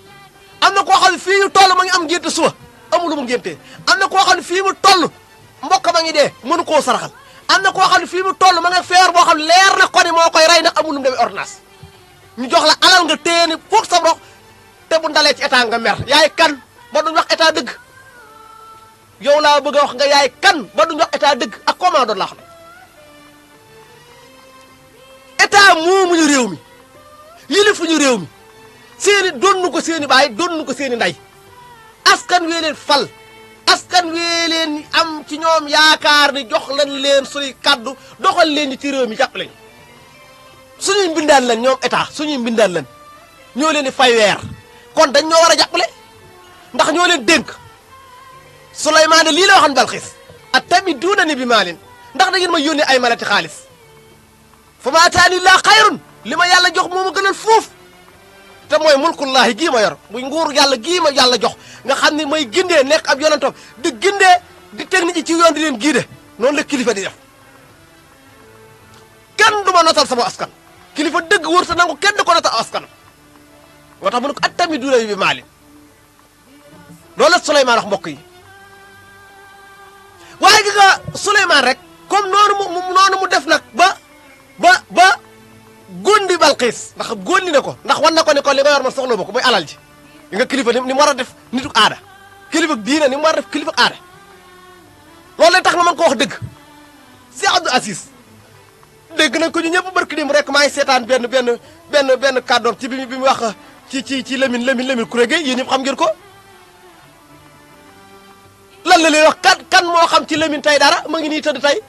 am na koo xam ne fii mu toll ma ngi am ngénte suba amul lu mu ngéntee am na koo xam ne fii mu toll mbokk ma ngi dee mënu koo saraxal am na koo xam ne fii mu toll ma nga feebar boo xam ne leer na ko ni moo koy rey ndax amul lu mu demee ordonnance ñu jox la alal nga téye ni foog sa rox te bu ndalee ci état nga mer yaay kan ba duñ wax état dëgg yow laa bëgg a wax nga yaay kan ba duñ wax état dëgg ak comment doon laa xam état moomuñu réew mi yilifuñu réew mi seeni donnu ko seeni baay donnu ko seeni nday askan wee leen fal askan wee leen am ci ñoom yaakaar ni jox lan leen suñuy kaddu doxal leen ñi ci réew mi jàpp lañ suñuy mbindaan lan ñoom état suñuy mbindaan lan ñoo leen di fay weer kon dañ ñoo war a jàppale ndax ñoo leen dénk Souleymane lii la waxoon Balqis atamiduunanii bi maalin ndax da ngeen ma yónnee ay malati xaalis fa ma ataani laa xayrun li ma yàlla jox moo ma gënal fuuf te mooy mulkullaahi gii ma yor muy nguur yàlla gii ma yàlla jox nga xam ne may gindee nekk ab yonentam di gindee di teg nit ñi ci yoon di leen giide noonu la kilifa di def kenn du ma notal sama askan kilifa dëgg wër sa nangu kenn du ko notal askan moo tax mu ne ko atamiduunanii bi maalin loolu la Souleymane wax mbokk yi waaye gi nga Souleymane rek comme noonu mu def nag ba góndi Balqis ndax góndi na ko ndax wan na ko ne ko li nga yor ma soxla ba ko mooy alal ji li nga kilifa ni mu war a def nitu aada kilifa diina ni mu war a def kilifa aada loolu lay tax ma mën ko wax dëgg si Abdou Aziz dégg nañ ko ñu ñëpp barki dim rek maa ngi seetaan benn kàddoom ci bi mu wax ci Lamine Kouré Gueye yéen ñëpp xam ngeen ko lan la leen wax kan moo xam ci Lamine tey dara ma ngi nii tëdd tey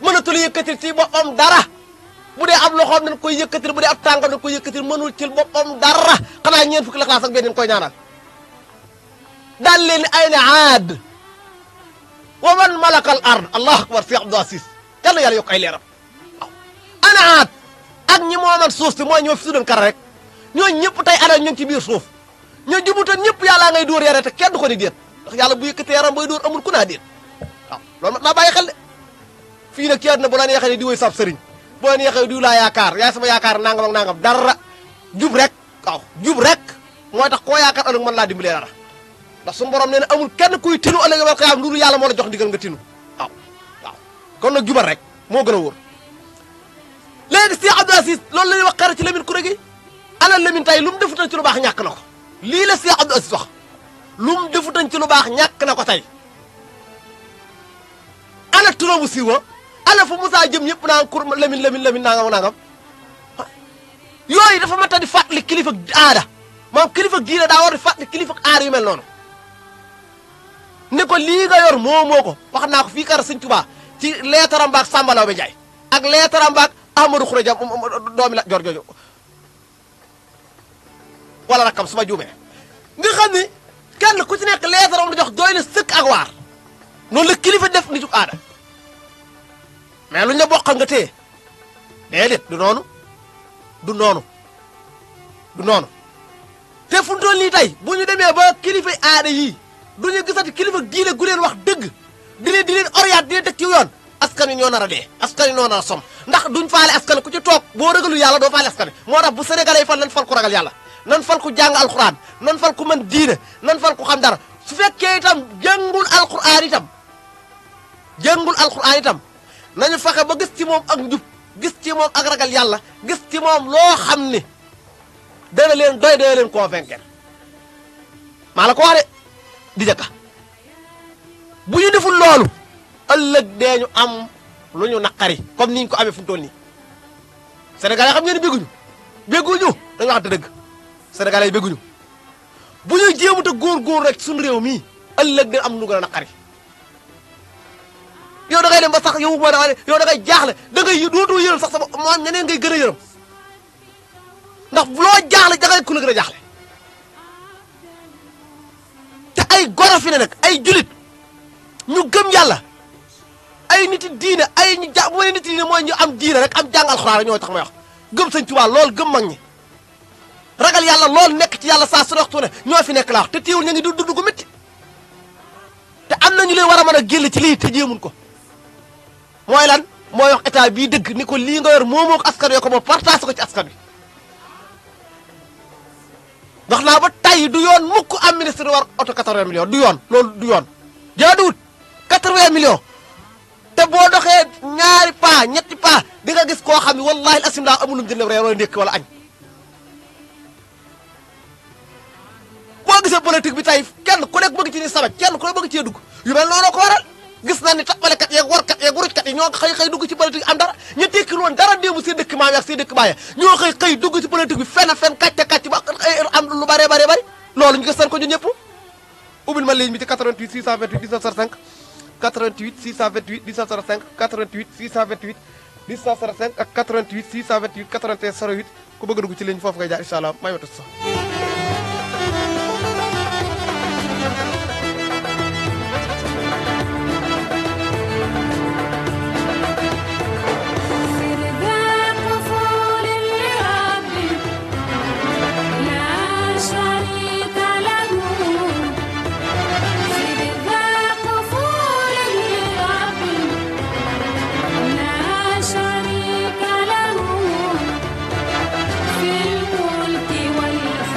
mënatul yëkkatil ci boppam dara bu dee ab loxoom dañ koy yëkkatil bu dee ab tàngam dañ koy yëkkatil mënul ci boppam dara xanaa ñeent fukki la classe ak benn koy ñaanal daal leen ni ay na aad wa man malakal ard allahu akbar Cheikh Abdou Aziz yàlla yàlla yokk ay leeram waaw ana aad ak ñi moomal suuf si mooy ñoo fi sudan kara rek ñooñu ñëpp tey ana ñu ngi ci biir suuf ñoo jubutoon ñëpp yàllaa ngay dóor yare te kenn du ko ni déet ndax yàlla bu yëkkatee yaram booy dóor amul ku naa déet waaw loolu mat naa bàyyi xel de fii nag ci àdduna bu la neexee ne di woy sab sëriñ bu la neexee di laa yaakaar yaay sama yaakaar nangam ak nangam dara jub rek waaw jub rek mooy tax koo yaakaar ëllëg mën laa dimbalee dara ndax suñu borom nee na amul kenn kuy tinu ëllëg yomal xiyaam loolu yàlla moo la jox ndigal nga tinu waaw kon nag jubal rek moo gën a wóor léegi Cheikh Abdou Aziz loolu la ñuy wax xare ci Lamine Kouré Gueye ana Lamine tey lu mu defutan ci lu baax ñàkk na ko lii la Cheikh Abdou Aziz wax lu mu defutan ci lu baax ñàkk na ko tey ana turabu siiwa ana fu Moussa jëm ñëpp naan kur Lamine nangam yooyu dafa mat a di fàttali kilifa aada moom kilifa diine daa war di fàttali kilifa aada yu mel noonu ne ko lii nga yor moo ko wax naa ko fii kar Sëñ Tuubaa ci leetaram baak Samba Laobé Ndiaye ak leetaram baak Ahmadou Khourédia doomi la jor jooju wala rakkam su ma juumee nga xam ni kenn ku ci nekk leetaram la jox doy na sëkk ak waar noonu la kilifa def nitu aada mais luñ la bokkal nga téye déedéet du noonu te fu mu toll nii tey bu ñu demee ba kilifa aada yii du ñu gisati kilifa diine gu leen wax dëgg di leen orienté di leen teg ci yoon askan wi ñoo nar a dee askan wi ñoo nar a som ndax duñ faale askan ku ci toog boo ragalu yàlla doo faale askan moo tax bu sénégalais yi fal nan fal ku ragal yàlla nan fal ku jàng alquran nan fal ku mën diine nan fal ku xam dara su fekkee itam jàngul alquran itam nañu fexe ba gis ci moom ak njub gis ci moom ak ragal yàlla gis ci moom loo xam ni dana leen doy dana leen convaincre maa la ko wax de di jëkka bu ñu deful loolu ëllëg deeñu am lu ñu naqari comme niñ ko amee fu mu toll nii sénégalais xam ngeen ne bégguñu dañu waxante dëgg sénégalais yi bégguñu bu ñu jéemut a góor rek suñu réew mii ëllëg dina am lu gën a naqari yow da ngay dem ba sax yow da ngay jaaxle da ngay dootoo yërëm sax sama moom ñeneen ngay gën a yërëm ndax loo jaaxle da ngay ku la gën a jaaxle te ay goro fi ne nag ay julit ñu gëm yàlla ay niti diine ay ñu ja mooy niti diine mooy ñu am diine rek am jàng alxuraan ñoo tax may wax gëm Sëñ Tuubaa lool gëm mag ñi ragal yàlla lool nekk ci yàlla saa su waxtu ne ñoo fi nekk laa wax te teewul ñu ngi du dund gu métti te am na ñu leen war a mën a génn ci lii te jéemuñ ko mooy lan mooy wax état bii dëgg ni ko lii nga yor moomoo ko askan wi ko moom partage ko ci askan wi wax naa ba tey du yoon mukk am ministre war oto 80 millions du yoon loolu du yoon jaaduwut 80 millions te boo doxee ñaari pas ñetti pas di nga gis koo xam ne wallahi asim laa amul lu mu jënd reer wala ndékki wala añ boo gisee politique bi tey kenn ku nekk bëgg ci ni sabaj kenn ku nekk bëgg cee dugg yu mel noonu ko waral gis naa ni tappalekat yeeg warkat yeeg wurujkat yi ñoo xëy dugg ci politique am dara ñu tekkil woon dara démb seen dëkk maam ak seen dëkk baay ñoo xëy dugg ci politique bi fen kàcc ba am lu bare loolu ñu gis nañ ko ñun ñëpp ubbil ma ligne bi ci 88 628 19 05 88 628 19 05 88 628 19 05 ak 88 628 81 08 ku bëgg a dugg ci ligne foofu ngay jaar incha allah may watu sax في الملك والحكم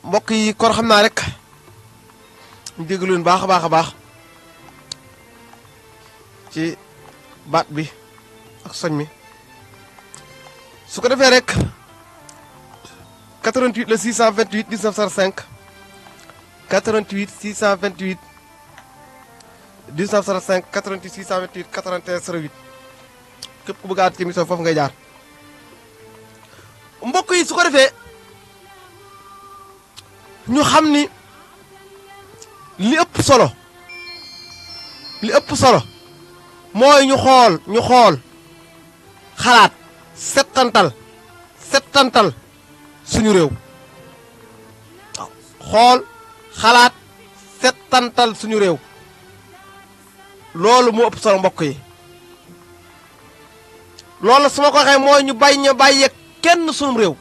mbokk yi kon xam naa rek ñu déglu leen baax a baax ci baat bi ak soñ mi su ko defee rek 88 le 628 19 05 88 628 19 05 88 628 81 08 képp ku bëgg a ci émission foofu ngay jaar mbokk yi su ko defee ñu xam ni li ëpp solo mooy ñu xool xalaat settantal suñu réew waaw xool xalaat settantal suñu réew loolu moo ëpp solo mbokk yi loolu su ma ko waxee mooy ñu bàyyi kenn suñu réew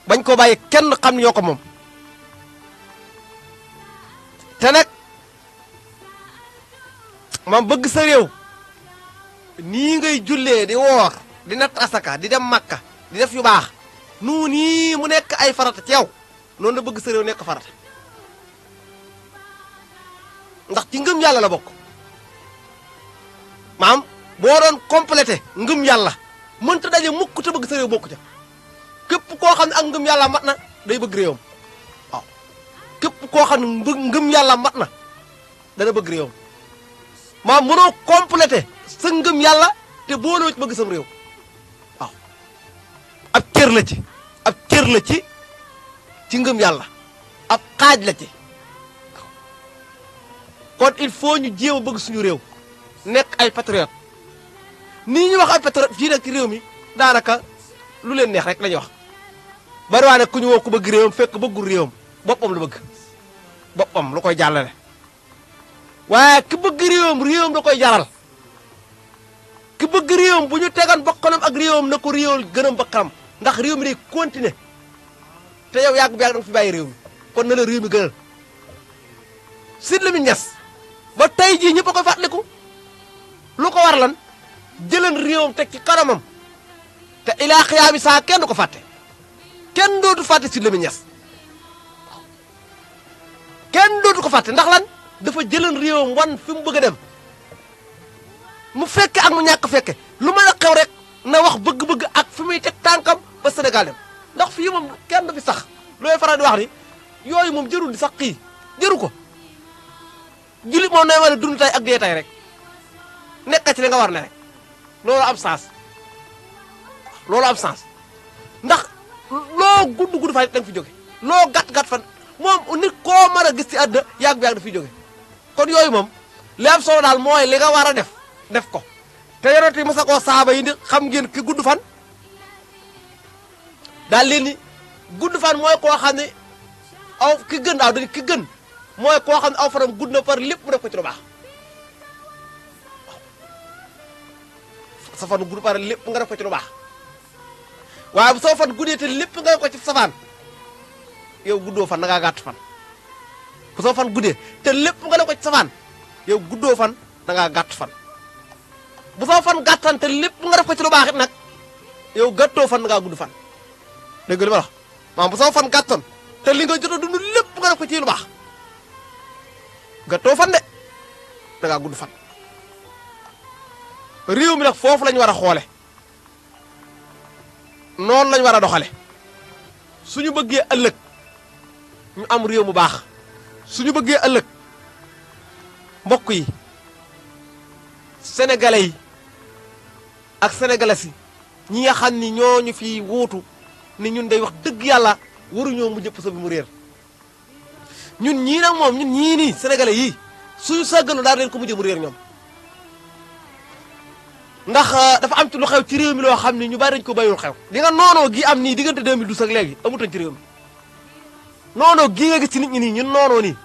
bañ ko bàyyi kenn xam ni ñoo ko moom te nag man bëgg sa réew nii ngay jullee di woor di natt asaka di dem Makka di def yu baax nu nii mu nekk ay farata ci yow noonu la bëgg sa réew nekk farata ndax ci ngëm yàlla la bokk maam boo doon complété ngëm yàlla mënta daje mukk te bëgg sa réew bokku ca képp koo xam ne ak ngëm yàlla mat na day bëgg réewam waaw képp koo xam ne ngëm yàlla mat na dana bëgg réewam maam mënoo complété sa ngëm yàlla te booloo ci bëgg sam réew waaw ab cër la ci ngëm yàlla ab xaaj la ci kon il faut ñu jéem a bëgg suñu réew nekk ay patriote nii ñu wax ay patriote fii nag ci réew mi daanaka lu leen neex rek la ñuy wax bari waa ne ku ñu woo ku bëgg réewam fekk bëggul réewam boppam la bëgg boppam lu koy jàllale waaye ki bëgg réewam da koy jaral ki bëgg réewam bu ñu tegan bakkanam ak réewam na ko réewal gënam bakkanam ndax réew mi day continuer te yow yàgg da nga fi bàyyi réew mi kon na la réew mi gënal Sidy Lamine Niass ba tey jii ñëpp a koy fàttaliku lu ko war lan jëlan réewam teg ci kanamam te ilaa xiyaami saa kenn du ko fàtte kenn dootu fàtte Sidy Lamine Niass kenn dootu ko fàtte ndax lan dafa jëlan réewam wan fi mu bëgg a dem mu fekke ak mu ñàkk fekke lu mën a xew rek na wax bëgg-bëgg ak fi muy teg tànkam ba Sénégal dem ndax fii moom kenn du fi sax looy faral di wax ni yooyu moom jërul di sax xii jëru ko jullit moom nay war a dund tay ak dee tay rek nekk ci li nga war ne rek loolu am sens ndax loo gudd fan da nga fi jóge loo gàtt fan moom nit koo mën a gis ci àdduna yàgg da fiy jóge kon yooyu moom li am solo daal mooy li nga war a def ko te yonent yi mos a koo saaba yi ni xam ngeen ki gudd fan daal leen ni gudd fan mooy koo xam ne ki gën mooy koo xam ne aw fanam gudd na par lépp mu def ko ci lu baax sa fan gudd par lépp nga def ko ci lu baax waaye bu soo fan guddee te lépp nga def ko ci safaan yow guddoo fan da ngaa gàtt fan bu soo fan guddee te lépp nga def ko ci safaan yow guddoo fan da ngaa gàtt fan bu soo fan gàttan te lépp nga def ko ci lu baax it nag yow gàttoo fan da ngaa gudd fan dégg li ma wax maanaam bu soo fan gàttan te li nga jot a dund lépp nga def ko ci lu baax gàttoo fan de da ngaa gudd fan réew mi nag foofu lañu war a xoole noonu lañu war a doxale suñu bëggee ëllëg ñu am réew mu baax suñu bëggee ëllëg mbokk yi sénégalais yi ak sénégalais yi ñi nga xam ni ñoo ñu fi wuutu ni ñun day wax dëgg yàlla waruñoo mu jëpp sa bi mu réer ñun ñii nag moom ñun ñii nii sénégalais yii suñu sàgganu daal leen ko mujjee mu réer ñoom ndax dafa am ci lu xew ci réew mi loo xam ni ñu bari dañu ko bàyyul xew di nga noonoo gi am nii diggante 2012 ak léegi amutoon ci réew mi noonoo gii nga gis ci nit ñi nii ñun noonoo nii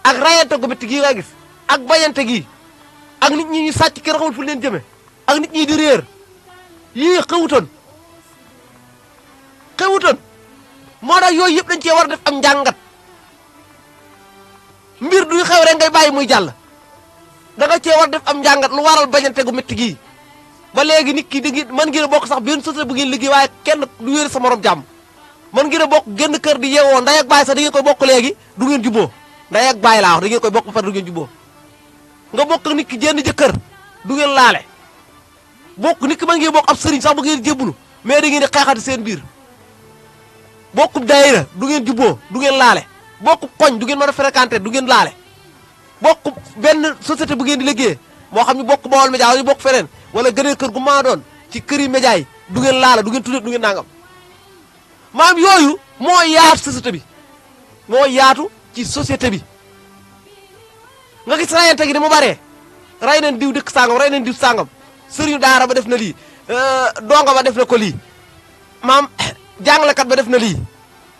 ak rayante gu métti gii nga gis ak bayante gii ak nit ñi ñu sàcc kenn xamul fu leen jëme ak nit ñi di réer yii xewutoon moo tax yooyu yëpp dañ cee war a def am njàngat mbir duy xew rek ngay bàyyi muy jàll da nga cee war def am njàngat lu waral bañante gu métti gii ba léegi nit ki di ngi mën ngeen a bokk sax benn société bu ngeen liggéey waaye kenn du yore sa morom jàmm mën ngeen a bokk génn kër di yeewoo nday ak baay sax da ngeen koy bokk léegi du ngeen jubboo nday ak baay laa wax da ngeen koy bokk ba pare du ngeen jubboo nga bokk nit ki jenn jëkkër du ngeen laale bokk nit ki mën ngeen bokk ab sëriñ sax bu ngeen jébbulu mais da ngeen di xeexati seen biir bokkub daayira du ngeen jubboo du ngeen laale bokkub koñ du ngeen mën a fréquenter du ngeen laale bokkub benn société bu ngeen di liggéey moo xam ñu bokk Baol Média wala ñu bokk feneen wala gënee kër gu maa doon ci kër yi média yi du ngeen laala du ngeen tuddee du ngeen nangam maam yooyu moo yaatu société bi moo yaatu ci société bi nga gis rayante gi ni mu baree ray nañ diw dëkk sàngam ray nañ diw sàngam sëriñu daara ba def na lii donga ba def na ko lii maam jàngalekat ba def na lii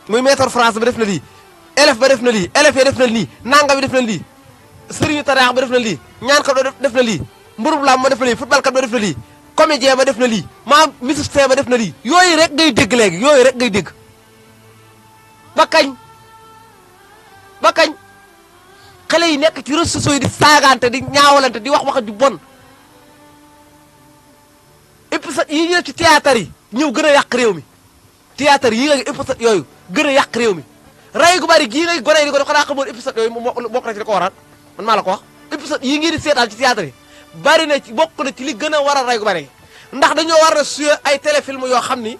muy maître France ba def na lii élève ba def na lii élève ya def na lii nanga bi def na lii sëriñu taraax ba def na lii ñaankat ba def na lii mburub lam ba def na lii footballkat ba def na lii comédien ba def na lii maam musicien ba def na lii yooyu rek ngay dégg léegi yooyu rek ngay dégg ba kañ xale yi nekk ci réseaux sociaux yi di saagante di ñaawalante di wax ju bon épisode yi ñëw ci théâtre yi ñëw gën a yàq réew mi théâtre yi nga épisode yooyu gën a yàq réew mi ray gu bari gii ngay gone di ko da ko daa xamoon épisode yooyu bokk na ci li ko waral man maa la ko wax épisode yi ngeen di seetaan ci théâtre yi bari na ci bokk na ci li gën a waral ray gu bari ndax dañoo war a suyee ay téléfilm yoo xam ni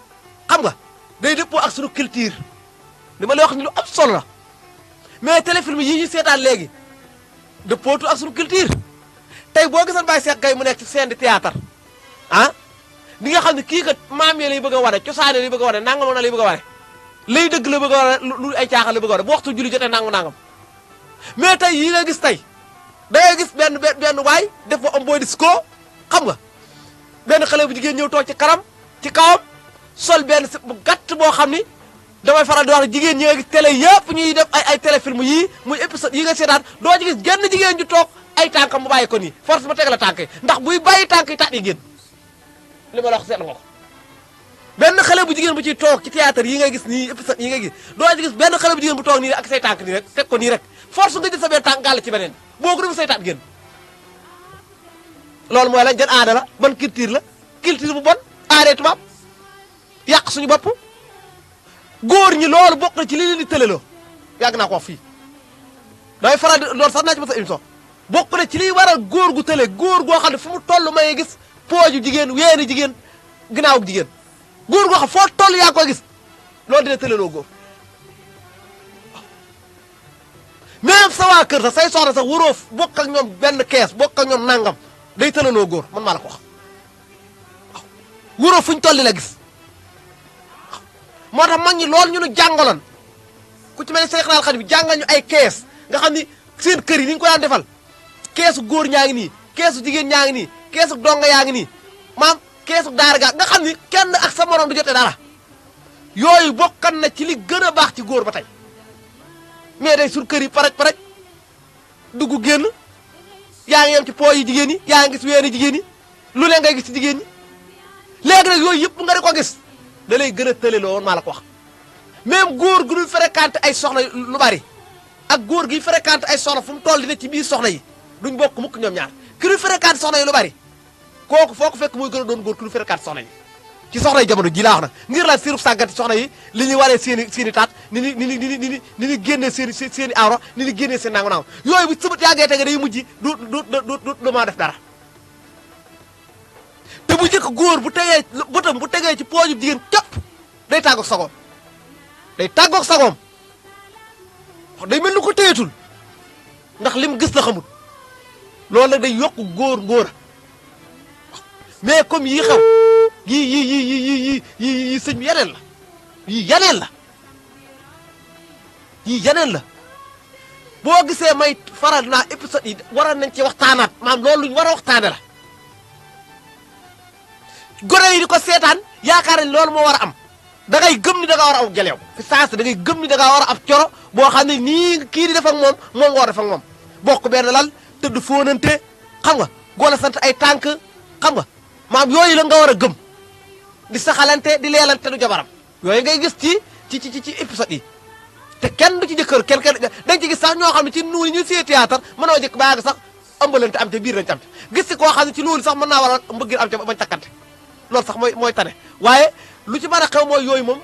xam nga day dëppoo ak suñu culture li ma lay wax ni lu am solo la mais téléfilm yi ñu seetaan léegi dëppootu ak suñu culture tey boo gisoon Baye Cheikh Gaye mu nekk ci scène de théâtre ah di nga xam ne kii kat maam yi lay bëgg a wane cosaan lay bëgg a wane nangam na lay bëgg a wane lay dëgg la bëgg a wane lu ay caaxaan la bëgg a wane bu waxtu julli jotee nangam mais tey yi nga gis tey da ngay gis benn waay def ba am booy disco xam nga benn xale bu jigéen ñëw toog ci kanam ci kawam sol benn bu gàtt boo xam ni damay faral di wax ne jigéen ñi nga gis télé yëpp ñuy def ay téléfilm yii muy épisode yi nga seetaan doo ci gis genn jigéen ju toog ay tànkam mu bàyyi ko nii force ma teg la tànk yi ndax buy bàyyi tànk yi taat yi génn li ma la wax seetlu nga ko benn xale bu jigéen bu ciy toog ci théâtre yi ngay gis nii épisode yi ngay gis doo ci gis benn xale bu jigéen bu toog nii ak say tànk nii rek teg ko nii rek force nga jël sa benn tànk gàll ci beneen boo ko def say taat génn loolu mooy la jën aada la ban culture la culture bu bon aadee tubaab yàq suñu bopp góor ñi loolu bokk na ci li leen di tëleloo yàgg naa ko wax fii day faral di loolu sax naa ci ma sa émission bokk na ci liy waral góor gu tële góor goo xam ne fu mu toll may gis pooju jigéen weeni jigéen ginnaawu jigéen góor goo xam foo toll yaa koy gis loolu dina tëleloo góor même sa waa kër sax say soxna sax waroo bokk ak ñoom benn kees bokk ak ñoom nangam day tëleloo góor man maa la ko wax waroo fu ñu toll la gis moo tax mag ñi loolu ñu nu jàngaloon ku ci mel ne Seex Al Xadiim bi jàngal ñu ay kees nga xam ni seen kër yi ni ñu ko daan defal keesu góor ñaa ngi nii keesu jigéen ñaa ngi nii keesu donga yaa ngi nii maam keesu daara ga nga xam ni kenn ak sa morom du jotee dara yooyu bokkan na ci li gën a baax ci góor ba tey mais day sur kër yi paraj dugg génn yaa ngi yem ci po yi jigéen yi yaa ngi gis weeni jigéen yi lu leen ngay gis ci jigéen ñi léegi nag yooyu yëpp nga di ko gis da lay gën a tëleloo woon maa la ko wax même góor gu dul fréquenté ay soxna lu bari ak góor gi fréquenté ay soxna fu mu toll dina ci biir soxna yi duñ bokk mukk ñoom ñaar ki dul fréquenté soxna yi lu bari kooku foo ko fekk muy gën a doon góor ki dul fréquenté soxna yi ci soxna yi jamono ji laa wax nag ngir laa siruf sàggati soxna yi li ñuy waree seen i taat ni ni génnee seen i awra ni ni génnee seen nangu yooyu bu sëbat yàggee tege day mujj du maa def dara te bu njëkk góor bu tegee bëtam bu tegee ci pooju jigéen képp day tàggoog sagoom day mel ni ko téyetul ndax lim gis la xamul loolu nag day yokk góor mais comme yii xew yii sëñ bi yeneen la boo gisee may faral naa épisode yi waroon nañ ci waxtaanaat maam loolu luñ war a waxtaane la gone yi di ko seetaan yaakaar nañ loolu moo war a am da ngay gëm ni da nga war a am gelew fi saas da ngay gëm ni da nga war a ab coro boo xam ne nii kii di def ak moom nga war a def ak moom bokk benn lal tëdd fóonante xam nga gone sant ay tànk xam nga maam yooyu la nga war a gëm di saxalante di leelante du jabaram yooyu ngay gis ci épisode yi te kenn du ci jëkkër kenn dañ ci gis sax ñoo xam ne ci nuy ñu see théâtre mënoo jëkk baa nga sax ëmbalante am ca biir lañ ci am ca gis ci koo xam ne ci loolu sax mën naa waral mbëggeel am ca bañ takkante loolu sax mooy tane waaye lu ci mën a xew mooy yooyu moom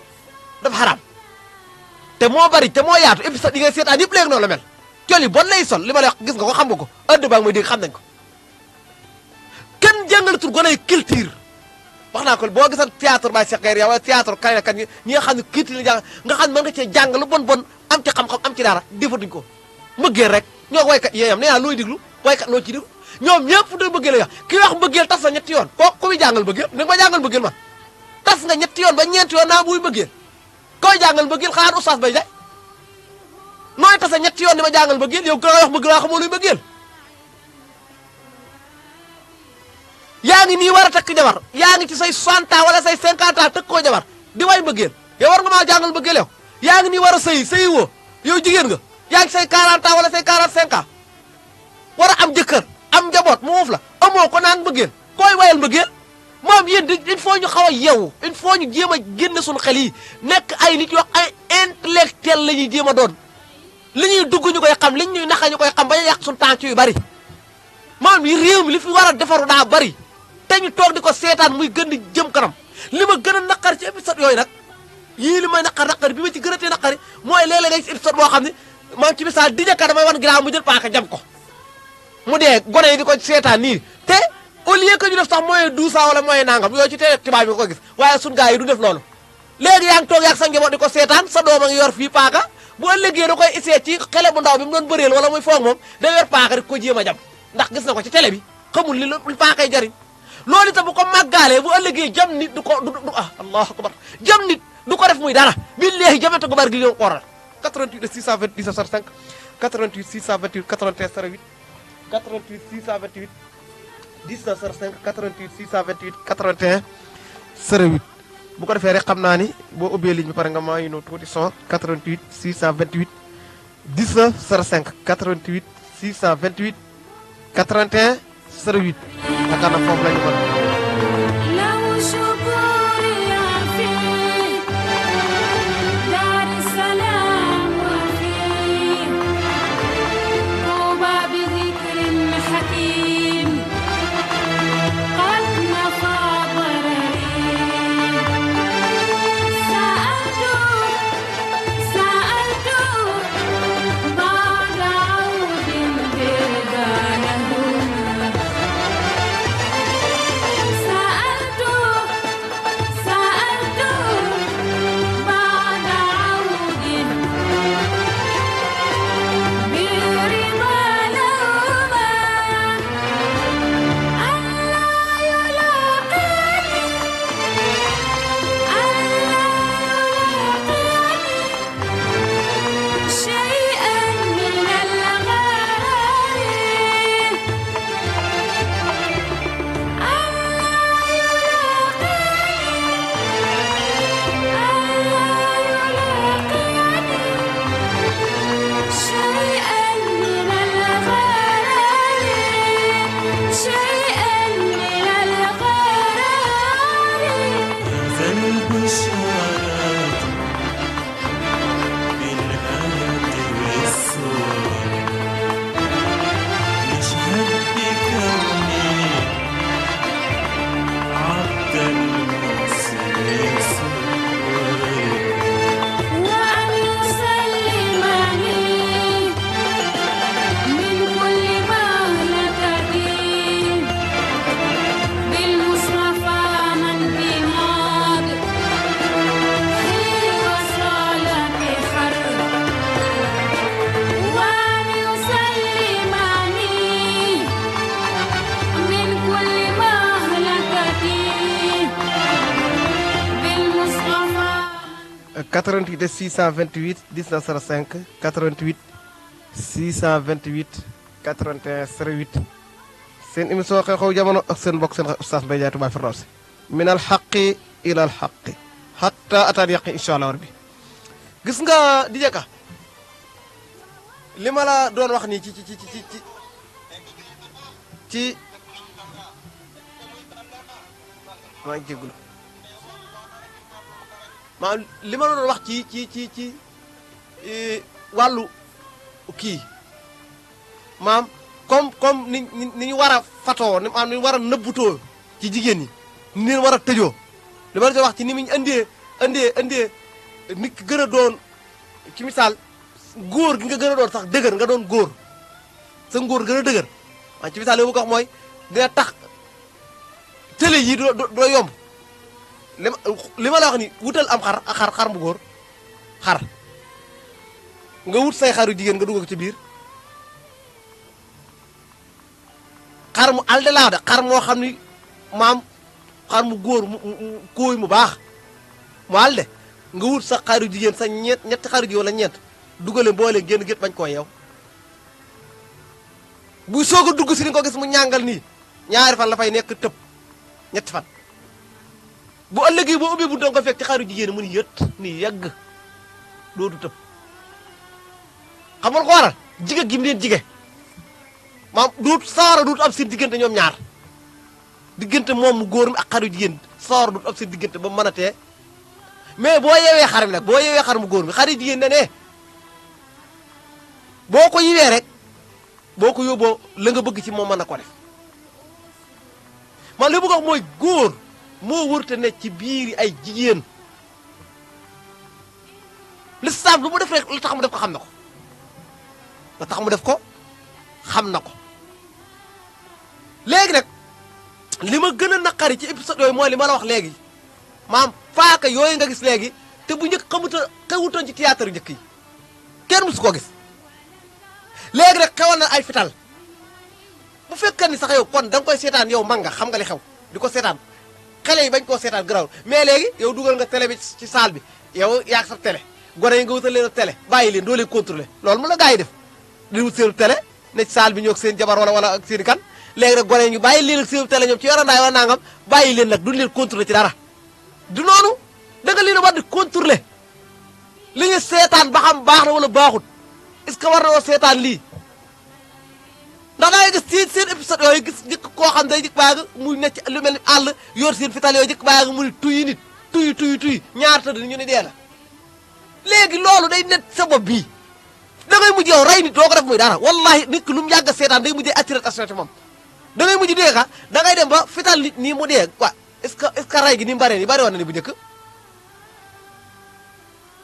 dafa xaraam te moo bari te moo yaatu épisode yi ngay seetaan yëpp léegi noonu la mel col yi bon lay sol li ma lay wax gis nga ko xam nga ko ëdd baa ngi may dégg xam nañ ko kenn jàngalatul gone yi culture wax naa ko boo gisan théâtre bay Cheikh Gueye wala théâtre kay kat ñi nga xam ne culture la jàng nga xam ne mën nga cee jàng lu bon am ci xam-xam am ci dara defatuñ ko mbëggeel rek ñoo waykat yeeyam nee naa looy diglu waykat loo ci diglu ñoom ñëpp da mbëggeel la wax ki wax mbëggeel tas na ñetti yoon ku muy jàngal mbëggeel ni ma jàngal mbëggeel man tas nga ñetti yoon ba ñeenti yoon naa muy mbëggeel koy jàngal mbëggeel xanaa oustaz Bay Jaay nooy tasa ñetti yoon ni ma jàngal mbëggeel yow ko wax mbëggeel waa xamoo luy mbëggeel yaa ngi nii war a takk jabar yaa ngi ci say 60 ans wala say 50 ans tëkk koo jabar di way mbëggeel yow war nga maa jàngal mbëggeel yow yaa ngi nii war a sëyi woo yow jigéen nga yaa ngi say 40 ans wala say 45 ans war a am jëkkër am njaboot mu wuuf la amoo ko naan mbëggeel koy wayal mbëggeel moom yéen il faut ñu xaw a yeewu il faut ñu jéem a génn suñu xel yi nekk ay nit yoo ay intellectuel la ñuy jéem a doon li ñuy dugg ñu koy xam li ñuy naxa ñu koy xam ba ñu yàq suñu temps yu bari maanaam yi réew mi li fi war a defaru daa bari te ñu toog di ko seetaan muy gën di jëm kanam li ma gën a naqari ci épisode yooyu nag yii li may naqari bi ma ci gën a tee naqari mooy léeg-léeg day ci épisode boo xam ne maam ci misaal di jëkka damay wan ginnaaw mu jël paaka jam ko mu dee gone yi di ko seetaan nii te au lieu que ñu def sax mooy 12 ans wala mooy nangam yooyu ci télé tubaab bi nga ko gis waaye suñu gars yi du def loolu léegi yaa ngi toog yaag sa njaboot di ko seetaan sa doom a ngi yor fii paaka bu ëllëgee da koy essayé ci xele bu ndaw bi mu doon bëreel wala muy foog moom da yor paaka rek ko jéem a jam ndax gis na ko ci télé bi xamul li paakay jariñ loolu itam bu ko màggaalee bu ëllëgee jam nit du ko du allahu akbar jam nit du ko def muy dara billahi jamante gu bari gi ñoo xoral 88 628 19 05 88 628 81 08 88 628 19 05 88 628 81 08 bu ko defee rek xam naa ni boo ubbee ligne bi pare nga maa ngi ñëw tuuti son 88 628 19 05 88 628 81 08 yaakaar naa foofu la ñu mën. لو شكوري في دار السلام وفي طوبى بذكر حكيم قد نفى ضرري سألت بعد عود برجاله سألت بعد عود برضا لهما ألا يلاقيني شيئا من الغرام شيئا من الغرام شيئا من الغرام ذا البشارات بالآيات والسور نشهد بكوني عبد المحسن سور وأن يسلمني من كل مهلكتي بالمصطفى من بماض حين وصل بحرب وأن يسلمني من كل مهلكتي بالمصطفى 88 628 19 05 88 628 81 08 seen émission xew-xewu jamono ak seen mbokk seen Oustaz Mbaye Ndiaye Touba Firdawsi min al xaqi ila al xaqi hatta ataat yaqi incha allah rabbi gis nga di jëkka li ma la doon wax nii ci maa ngi jégalu maanaam li ma la doon wax ci wàllu kii maam comme ni ñu war a fatoo ni ñu war a nëbbutoo ci jigéen ñi ni leen war a tëjoo li ma la wax ci ni mu andee nit ki gën a doon ci misaal góor gi nga gën a doon sax dëgër nga doon góor sa ngóor gën a dëgër waaye ci misaal li ma ko wax mooy dina tax télé yi doo yomb li ma la wax ni wutal am xar mu góor xar nga wut say xaru jigéen nga dugg ko ci biir xar mu alde laa de xar moo xam ni maam xar mu góor mu kóoy mu baax mu alde nga wut sa xaru jigéen sa ñetti xaru jigéen wala ñeent dugale boole génn gét bañ koo yeew buy soog a dugg si ni ko gis mu ñàngal nii ñaari fan la fay nekk tëb ñetti fan bu ëllëgee boo ubbee bu doon ko fekk ci xaru jigéen mu ni yët nii yàgg dootu tëb xam nga ko waral jige gi mu leen jige maam duut sawara duut am seen diggante ñoom ñaar diggante moom mu góor mi ak xaru jigéen sawara duut am seen diggante ba mën a tee mais boo yeewee xar mi nag boo yeewee xar mu góor mi xaru jigéen ne ne boo ko yiwee rek boo ko yóbboo la nga bëgg ci moom mën na ko def man li bëgg wax mooy góor moo wërte ne ci biir ay jigéen lislaam lu mu def rek la tax mu def ko xam na ko la tax mu def ko xam na ko léegi nag li ma gën a naqari ci épisode yooyu mooy li ma la wax léegi maam paaka yooyu nga gis léegi te bu njëkk xewutoon ci théâtre njëkk yi kenn musu ko gis léegi rek xewal na ay fital bu fekkee ni sax yow kon da nga koy seetaan yow man nga xam nga li xew di ko seetaan xale yi bañ koo seetaan garaw mais léegi yow dugal nga télé bi ci salle bi yow yaag sa télé gone yi nga wutal leen télé bàyyi leen doo leen contrôler loolu mu la gars yi def di wut seen télé ne ci salle bi ñoo ak seen jabar wala ak seen kan léegi rek gone yi ñu bàyyi leen ak seen télé ñoom ci yorandaay wala nangam bàyyi leen nag duñ leen contrôler ci dara du noonu da nga leen a war di contrôler li ñu seetaan ba xam baax na wala baaxut est-ce que war na woo seetaan lii ndax da ngay gis ci seen épisode yooyu gis jëkk koo xam day jëkk baaga muy necc lu mel ni àll yor seen fital yooyu jëkk baaga mu ni tuyi nit tuyi ñaar tëdd ñu ni dee la léegi loolu day net sa bopp bii da ngay mujj yow rey nit doo ko def muy dara wallahi nit ki lu mu yàgg a seetaan day mujjee attiré attention ci moom da ngay mujj dee ka da ngay dem ba fital nit nii mu dee quoi est-ce que rey gi ni mu baree ni bari woon na ni bu njëkk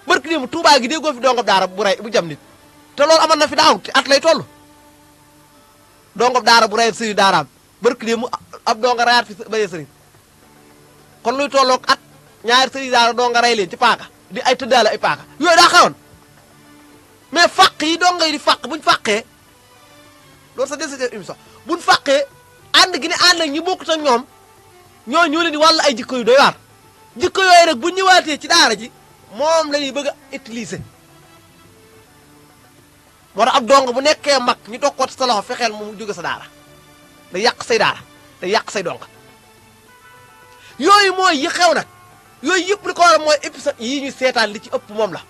barki ni mu Tuubaa gi déggoo fi dongob daara bu rey bu jam nit te loolu amoon na fi daaw at lay toll dongob daara bu rey sëriñ daaraam barki ni mu ab donga rayaat fi baye sëriñ kon luy tolloog at ñaari sëriñ daara donga rey leen ci paaka di ay tëddaale ay paaka yooyu daa xewoon mais fàq yi donga yi di fàq buñ fàqee loolu sa des émission buñ fàqee ànd gi ne ànd ak ñi bokkut ak ñoom ñoo leen di wàll ay jikko yu doy waar jikko yooyu rek bu ñëwaatee ci daara ji moom la ñuy bëgg a utiliser moo tax ab dong bu nekkee mag ñu toog ko sa loxo fexeel mu jóge sa daara da yàq say daara da yàq say dong yooyu mooy yi xew nag yooyu yëpp li ko war mooy épisode yii ñu seetaan li ci ëpp moom la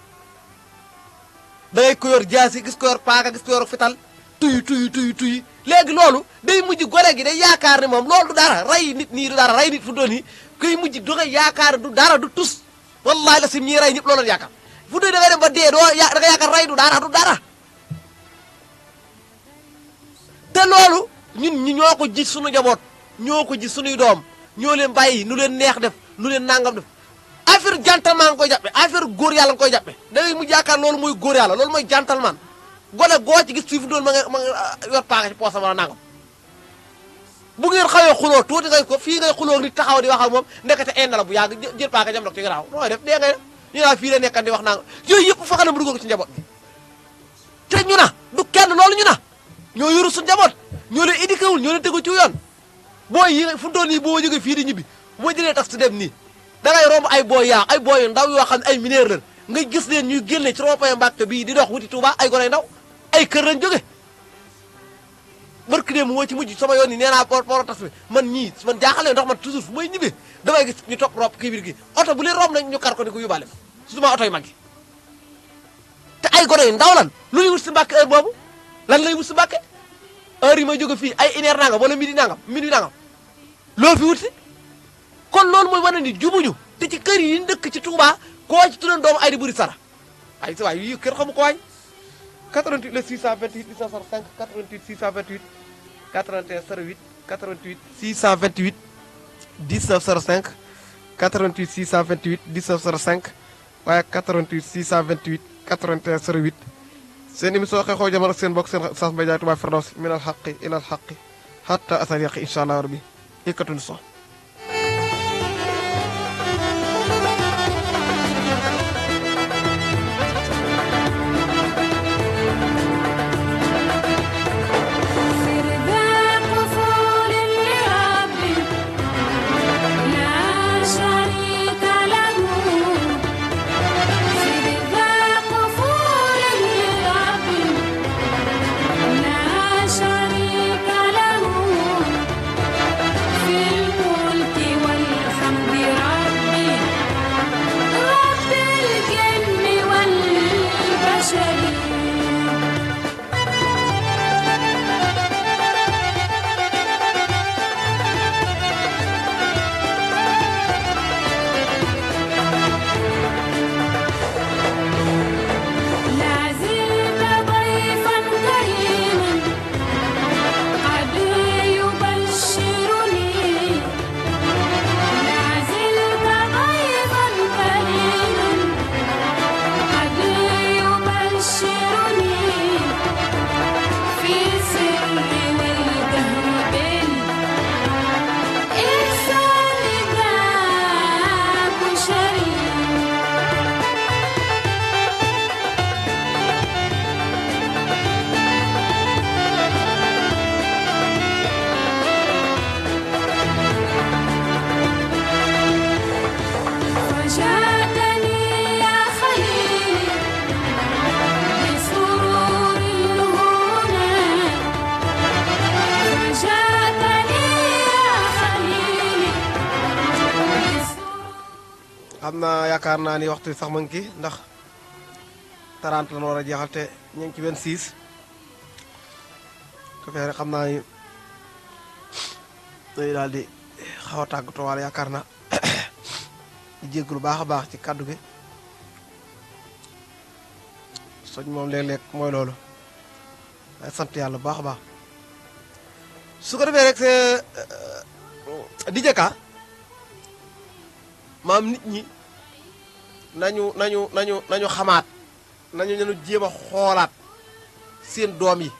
da ngay ko yor jaasi gis ko yor paaka gis ko yor fital tuyi léegi loolu day mujj gore gi day yaakaar ne moom loolu du dara rey nit nii du dara rey nit fu doon nii kuy mujj du ngay yaakaar du dara du tus wallahi la sim ñii rey ñëpp loolu la yaakaar fu doon da ngay dem ba dee da nga yaakaar rey du dara te loolu ñun ñi ñoo ko ji suñu njaboot ñoo ko ji suñuy doom ñoo leen bàyyi nu leen neex def nu leen nangam def affaire gentleman nga koy jàppe affaire góor yàlla nga koy jàppe da ngay mujj yaakaar loolu mooy góor yàlla loolu mooy gentleman gone goo ci gis suifu doon ma nga yor paaka ci poosam wala nangam bu ngeen xawee xuloo tuuti ngay ko fii ngay xuloo nit taxaw di wax ak moom nekkate ind la bu yàgg jël paaka jam dok ci garaaw nooy def dee ngay def ñu naa fii la nekkan di wax nangam yooyu yëpp fexe na mu dugal ko ci njaboot bi te ñu na du kenn loolu ñu na ñoo yoru suñu njaboot ñoo leen éduqué wul ñoo leen tegu ci yoon booy yi fu mu toll nii boo jógee fii di ñibbi boo jëlee tax si dem nii da ngay romb ay booy yaa ay booy yu ndaw yoo xam ne ay mineur lañ nga gis leen ñuy génne ci rond-point Mbàkke bii di dox wuti Touba ay gone ndaw ay kër lañ jóge barki dem moo ci mujj sama yoon ni nee naa poro tas bi man ñii man jaaxale ndax man toujours fu may ñibbee damay gis ñu topp rob kii biir gi oto bu leen romb nañ ñu kar ko ni ko yóbbaale ma surtout oto yu mag yi te ay gone yu ndaw lan lu ñuy wut si Mbàkke heure boobu lan lay wut si Mbàkke heure yi may jóge fii ay une heure nangam wala minuit nangam loo fi wut si kon loolu mooy wane ni jubuñu te ci kër yi dëkk ci Touba koo ci tuddoon doomu ay di buri sara ay sa waay yi kër xamu ko waay 88 le 628 1905 88 628 81 08 88 628 19 05 88 628 19 05 waaye 88 628 81 08 seen émission xew-xewu jamono seen bokk seen Oustaz Mbaye Ndiaye Touba Firdaws min al xaqi ila al xaqi hatta asal yaqi incha allah rabbi yëkkatuñu so xam naa yaakaar naa ni waxtu sax ma ngi kii ndax 30 la war a jeexal te ñu ngi ci 26 ko fee rek xam naa ni day daal di xaw a tàggatoo wala yaakaar naa di jégg lu baax a baax ci kàddu gi soñ moom léeg-léeg mooy loolu ay sant yàlla bu baax a baax su ko defee rek di jëkka maam nit ñi nañu xamaat nañu jéem a xoolaat seen doom yi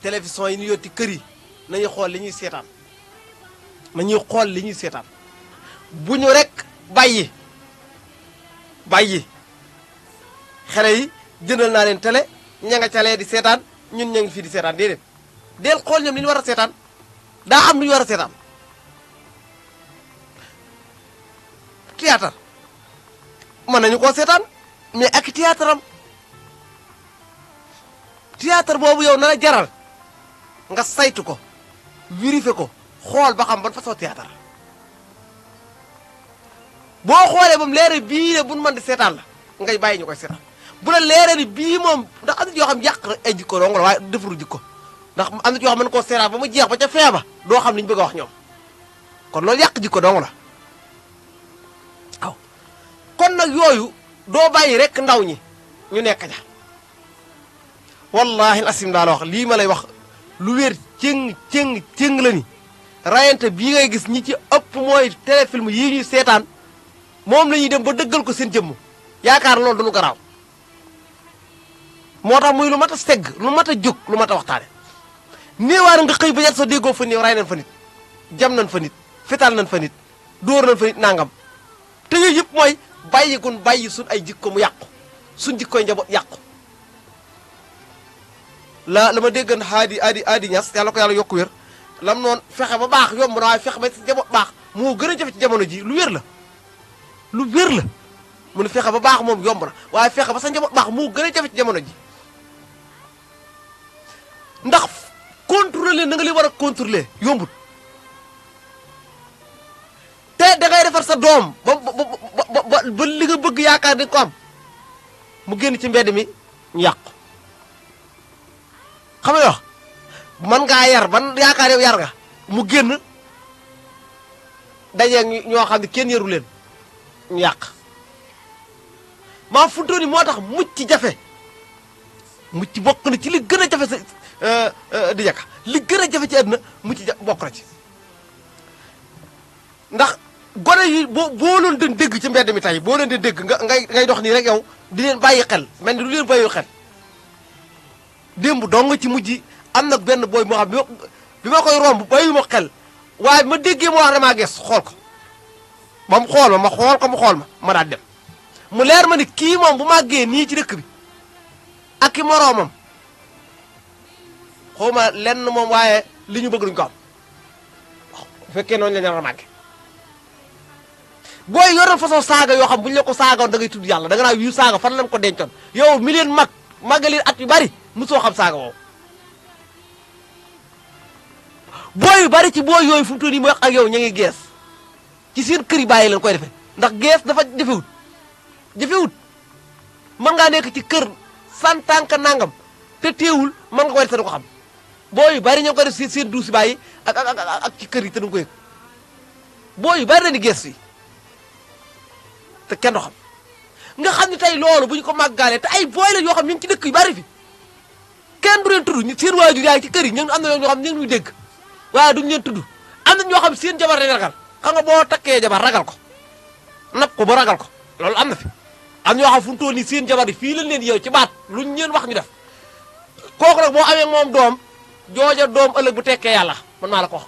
télévision yi ñu yotti kër yi nañuy xool li ñuy seetaan nañuy xool li ñuy seetaan bu ñu rek bàyyi xale yi jëndal naa leen télé ña nga calee di seetaan ñun ña ngi fii di seetaan déedéet del xool ñoom li ñu war a seetaan daa am lu ñu war a seetaan théâtre mën nañu koo seetaan mais ak théâtre am théâtre boobu yow na la jaral nga saytu ko vérifier ko xool ba xam ban façon théâtre boo xoolee moom leere bii ne buñ mën di seetaan la ngay bàyyi ñu koy seetaan bu la leere ni bii moom ndax am na yoo xam yàq ay jikko dong la waaye defaru jikko ndax am na yoo xam mën koo seetaan ba mu jeex ba ca feeba doo xam li ñu bëgg a wax ñoom kon loolu yàq jikko dong la waaw kon nag yooyu doo bàyyi rek ndaw ñi ñu nekk ja wallahi asim daa la wax lii ma lay wax lu wér cëng la ni rayante bii ngay gis ñi ci ëpp mooy téléfilm yii ñuy seetaan moom la ñuy dem ba dëggal ko seen jëmm yaakaar loolu du lu garaaw moo tax muy lu mat a segg lu mat a jóg lu mat a waxtaane néewaar nga xëy ba yat sa déggoo fa néew ray nañ fa nit jam nañ fa nit fetal nañ fa nit dóor nañ fa nit nangam te yooyu yëpp mooy bàyyi gun bàyyi suñ ay jikko mu yàqu suñ jikkoy njaboot yàqu la ma déggan aadi ñas yàlla ko yàlla yokku wér lam noonu fexe ba baax yomb na waaye fexe ba sa njaboot baax moo gën a jafe ci jamono ji lu wér la mu ne fexe ba baax moom yomb na waaye fexe ba sa njaboot baax moo gën a jafe ci jamono ji ndax contrôler na nga li war a contrôler yombut te da ngay defar sa doom ba li nga bëgg yaakaar di ko am mu génn ci mbedd mi ñu yàqu xam nga wax man ngaa yar ban yaakaar yow yar nga mu génn dajeeg ñoo xam ne kenn yaru leen ñu yàq maa funtooni moo tax mucc jafe mucc bokk na ci li gën a jafe di jaka li gën a jafe ci àdduna mu ci bokk na ci ndax gone yi boo leen doon dégg ci mbedd mi tey boo leen di dégg ngay dox nii rek yow di leen bàyyi xel mel ni du leen bàyyi xel démb dong ci mujj am na benn booy moo xam bi ma koy romb bàyyi ma xel waaye ma déggee moo wax damaa ges xool ko ba mu xool ma xool ko mu xool ma daal dem mu leer ma ni kii moom bu màggee nii ci dëkk bi ak ki moroomam xaw ma lenn moom waaye li ñu bëgg duñ ko am waaw bu fekkee noonu la ñu war a màggee booy yoroon façon saaga yoo xam bu ñu la ko saagawoon da ngay tudd yàlla da nga naa yu saaga fan lañ ko dencoon yow mi leen màggaleen at yu bari mosoo xam saaga woowu booy yu bari ci booy yooyu fu mu toll nii mooy wax ak yow ña ngi gees ci seen kër yi bàyyi leen koy defee ndax gees dafa jafewut mën ngaa nekk ci kër santank nangam te teewul mën nga koy def te du ko xam booy yu bari ñoo ngi koy def seen duusi bàyyi ak ci kër yi te du ko yëg booy yu bari dañuy gees fii te kenn du xam nga xam ne tey loolu bu ñu ko màggaalee te ay booy la yoo xam ñu ngi ci dëkk yu bari fi kenn du leen tudd seen waajur yaa ngi ci kër yi ñu am na ñoo xam ñu ngi ñuy dégg waaye duñu leen tudd am na ñoo xam seen jabar dañuy ragal xam nga boo takkee jabar ragal ko napp ko ba ragal ko loolu am na fi am ñoo xam fu mu toll nii seen jabar yi fii lañ leen yow ci baat luñ leen wax ñu def kooku nag boo amee moom doom jooja doom ëllëg bu tekkee yàlla man maa la ko wax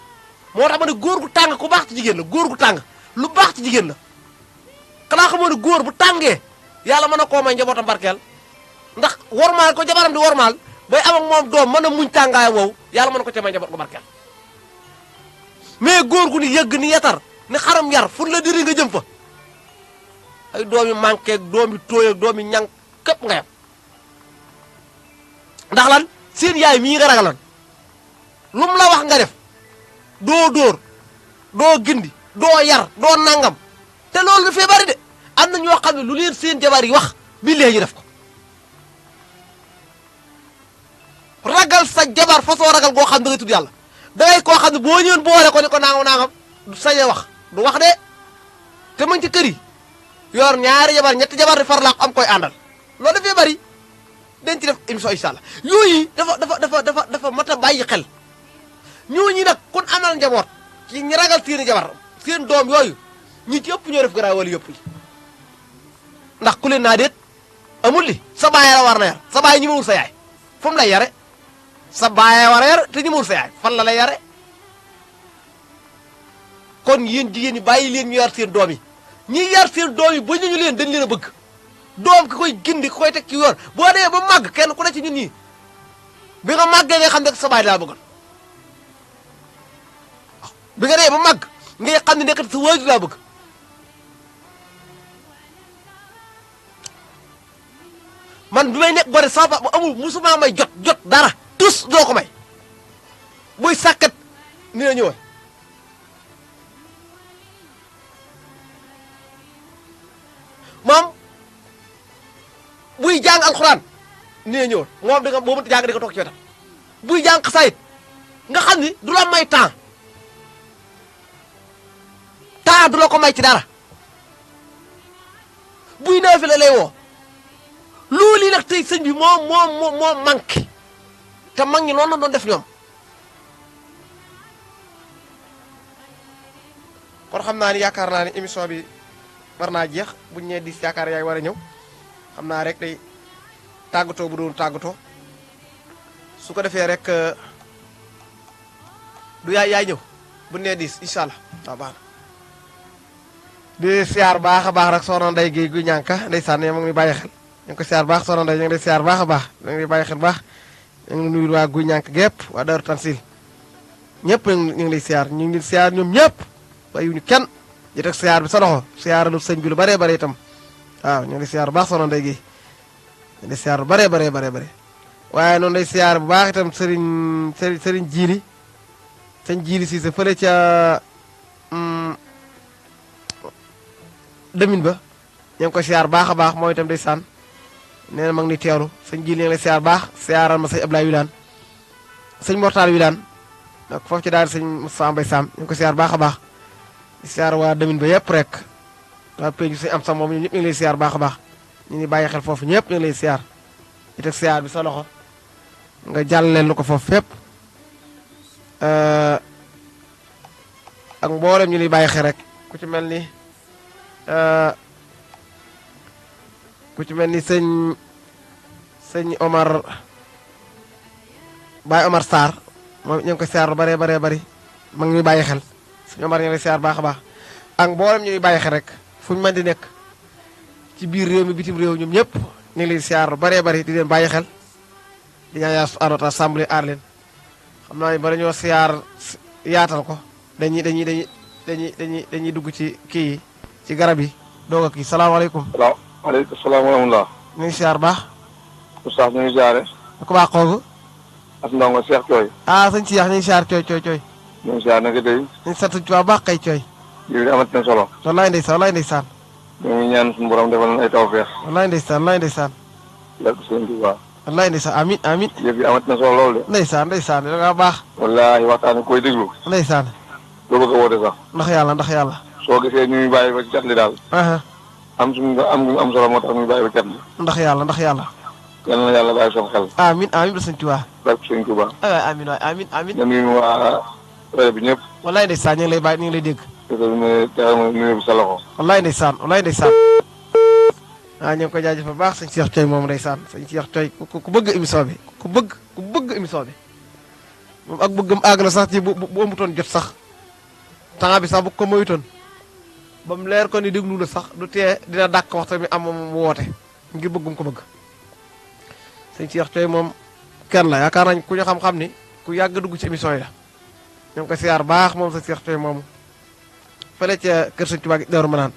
moo tax ma ne góor gu tàng ku baax ci jigéen la góor gu tàng lu baax ci jigéen la xanaa xamoo ne góor bu tàngee yàlla mën na koo may njabootam barkeel ndax wormaal ko jabaram di wormaal bay am ak moom doom mën a muñ tàngaay wow yàlla mën na ko ca may njaboot ko barkeel mais góor gu ni yëgg ni yatar ni xaram yar fu la diri nga jëm fa ay doom yi manqué ak doom yi tooy ak doom yi ñang képp nga yam ndax lan seen yaay mii nga ragaloon lu mu la wax nga def doo dóor doo gindi doo yar doo nangam te loolu dafay bari de am na ñoo xam ne lu leen seen jabar yi wax bii léegi def ko ragal sa jabar façon ragal goo xam da ngay tudd yàlla dangay koo xam ne boo ñëwoon boole ko ni ko nangam du sañee wax du wax de te mën ci kër yi yor ñaari jabar ñetti jabar di farlaa am koy àndal loolu dafay bari dañ ci def émission incha allah yooyu dafa mat a bàyyi xel ñooñu nag kun amal njaboot ci ñi ragal seeni jabar seen doom yooyu ñi ci ëpp ñoo def garaaw wala yëpp yi ndax ku leen naa déet amul li sa baay la war na yar sa baay ñi mawul sa yaay fu mu lay yare sa baay war a yar te ñi mawul sa yaay fan la lay yare kon yéen jigéen ñi bàyyi leen ñu yar seen doom yi ñi yar seen doom yi ba ñu leen dañ leen a bëgg doom ki koy gindi ki koy teg ci yoon boo dee ba màgg kenn ku ne ci ñun ñii bi nga màggee nga xam ne sa baay laa bëggal bi nga dee ba màgg ngay xam ne nekkat sa waajur laa bëgg man bi may nekk bone sama papa amul musuma may jot dara tous doo ko may buy sàkkat ni la ñëwoon moom buy jàng alxuraan ni la ñëwoon moom da nga boo mënta jàng di nga toog ci wetam buy jàng xasaayit nga xam ni du la may temps du la ko may ci dara buy naafi la lay woo loolu yi nag tey sëñ bi moo manqué te mag ñi noonu la doon def ñoom kon xam naa ni yaakaar naa ni émission bi war naa jeex buñ ñee dis yaakaar yaay war a ñëw xam naa rek day tàggatoo bu doon tàggatoo su ko defee rek du yaay ñëw bu nee dis incha allah waaw baax na di siyaar baax a baax rek soxna Ndeye Guèye gu ñànka ndeysaan yow ma ngi bàyyi xel ñu ngi ko siyaar baax soxna Ndeye ñu ngi lay siyaar baax a baax ñu ngi lay bàyyi xel baax ñu ngi nuyu waa guy ñànk gépp waa Daaru Tansil ñëpp ñu ngi lay siyaar ñu ngi siyaar ñoom ñëpp bàyyiwuñu kenn di teg siyaar bi sa loxo siyaaralu sëñ bi lu baree bare itam waaw ñu ngi lay siyaar bu baax soxna Ndeye Guèye ñu ngi lay siyaar lu baree bare waaye noonu lay siyaar bu baax itam sëriñ jiili sëñ jiili si sa fële ca demin ba ñu ngi ko siyaar baax a baax mooy itam day sànn nee na mag ni teewlu sëñ jiili ñu ngi lay siyaar baax siyaaral ma sëñ Ablaye Wilane sëñ Mortal Wilane donc foofu ci daal sëñ Moussa Mbaye Sam ñu ngi ko siyaar baax a baax di siyaar waa demin ba yëpp rek waa pénju sëñ am sam moom ñun ñëpp ñu ngi lay siyaar baax a baax ñu ngi bàyyi xel foofu ñëpp ñu ngi lay siyaar di teg siyaar bi sa loxo nga jàlleel lu ko foofu fépp ak mboolem ñu ni bàyyi xel rek ku ci mel ni sëñ Omar Baye Omar Sarr moom ñu ngi koy siyaar lu baree bari ma ngi ñuy bàyyi xel sëñ Omar ñu ngi lay siyaar baax a baax ak mboolem ñu ngi bàyyi xel rek fu ñu mën di nekk ci biir réew mi bitim réew ñoom ñëpp ñu ngi leen siyaar lu baree bari di leen bàyyi xel di ñaan yaa subhaanahu wa taala assemblée aar leen xam naa ne bala ñoo siyaar yaatal ko dañuy dugg ci kii yi ci garab yi doog a kii salaamaaleykum. waaleykum salaam wa rahmatulah. ñu ngi siyaar baax. oustaz ñu ngi siyaare. ku baax kooku. as ndongo Cheikh Thioy. sëñ Cheikh ñu ngi siyaar Thioy. ñu ngi siyaar naka tey. ñu ngi sant bu baax kay Thioy. lii amat na solo. wallaay ndeysaan. ñu ngi ñaan suñu borom defal na ay tawfeex. wallaay ndeysaan. lekk sëñ Tuubaa. wallaay ndeysaan amiin. yëf yi amat na solo lool de. ndeysaan da nga baax. wallaahi waxtaan koy déglu. ndeysaan. doo bëgg a woote sax. ndax yàlla. soo gisee ñuy bàyyi ba cat li daal. am solo moo tax ñuy bàyyi ba cat li. ndax yàlla. yal na yàlla bàyyi sama xel. amiin ba sëñ Tuubaa. lekk sëñ Tuubaa. amiin. ñoom ñu waa rajo bi ñëpp. wallaay ndeysaan ñu ngi lay dégg. te nuyu bi sa loxo. wallaay ndeysaan. ñu ngi ko jaajëfal bu baax sëñ Cheikh Thioy moom ndeysaan sëñ Cheikh Thioy ku bëgg émission bi ku bëgg émission bi moom ak bëggam àgg na sax ci bu amutoon jot sax temps bi sax bu ko moytoon ba mu leer ko ni déglu la sax du tee dina dàkk waxtu mi am moom woote ngir bëggum ko bëgg sëñ Cheikh Thioy moom kenn la yaakaar nañ ku ñu xam-xam ni ku yàgg dugg ci émission yi la ñu ngi ko siyaar baax moom sëñ Cheikh Thioy moomu fële ca kër sëñ Tuubaa gi Daaru Manaan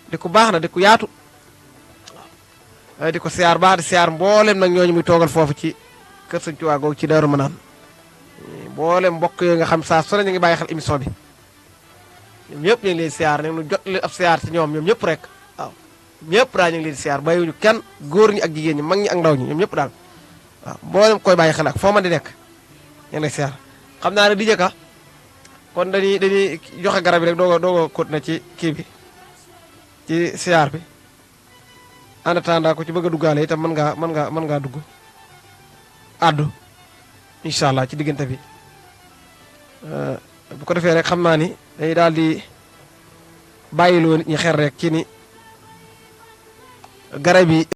di ku baax na di ku yaatu di ko siyaar baax di siyaar mboolem nag ñooñu muy toogal foofu ci kër sëñ Tuubaa googu ci Daaru Manaan mboolem mbokk yooyu nga xam saa su ne ñu ngi bàyyi xel émission bi ñoom ñëpp ñu ngi leen siyaar ne ñu jot li ab siyaar ci ñoom ñëpp rek waaw ñëpp daal ñu ngi leen siyaar bàyyiwuñu kenn góor ñi ak jigéen ñi mag ñi ak ndaw ñi ñoom ñëpp daal waaw mboolem koy bàyyi xel ak foo mën di nekk ñu ngi lay siyaar xam naa ne di jëkka kon dañuy joxe garab yi rek doog a continuer ci kii bi ci siyaar bi en attendant ko ci bëgg a duggaale itam mën ngaa dugg addu incha allah ci diggante bi bu ko defee rek xam naa ni day daal di bàyyiloo nit ñi xel rek ci ni garab yi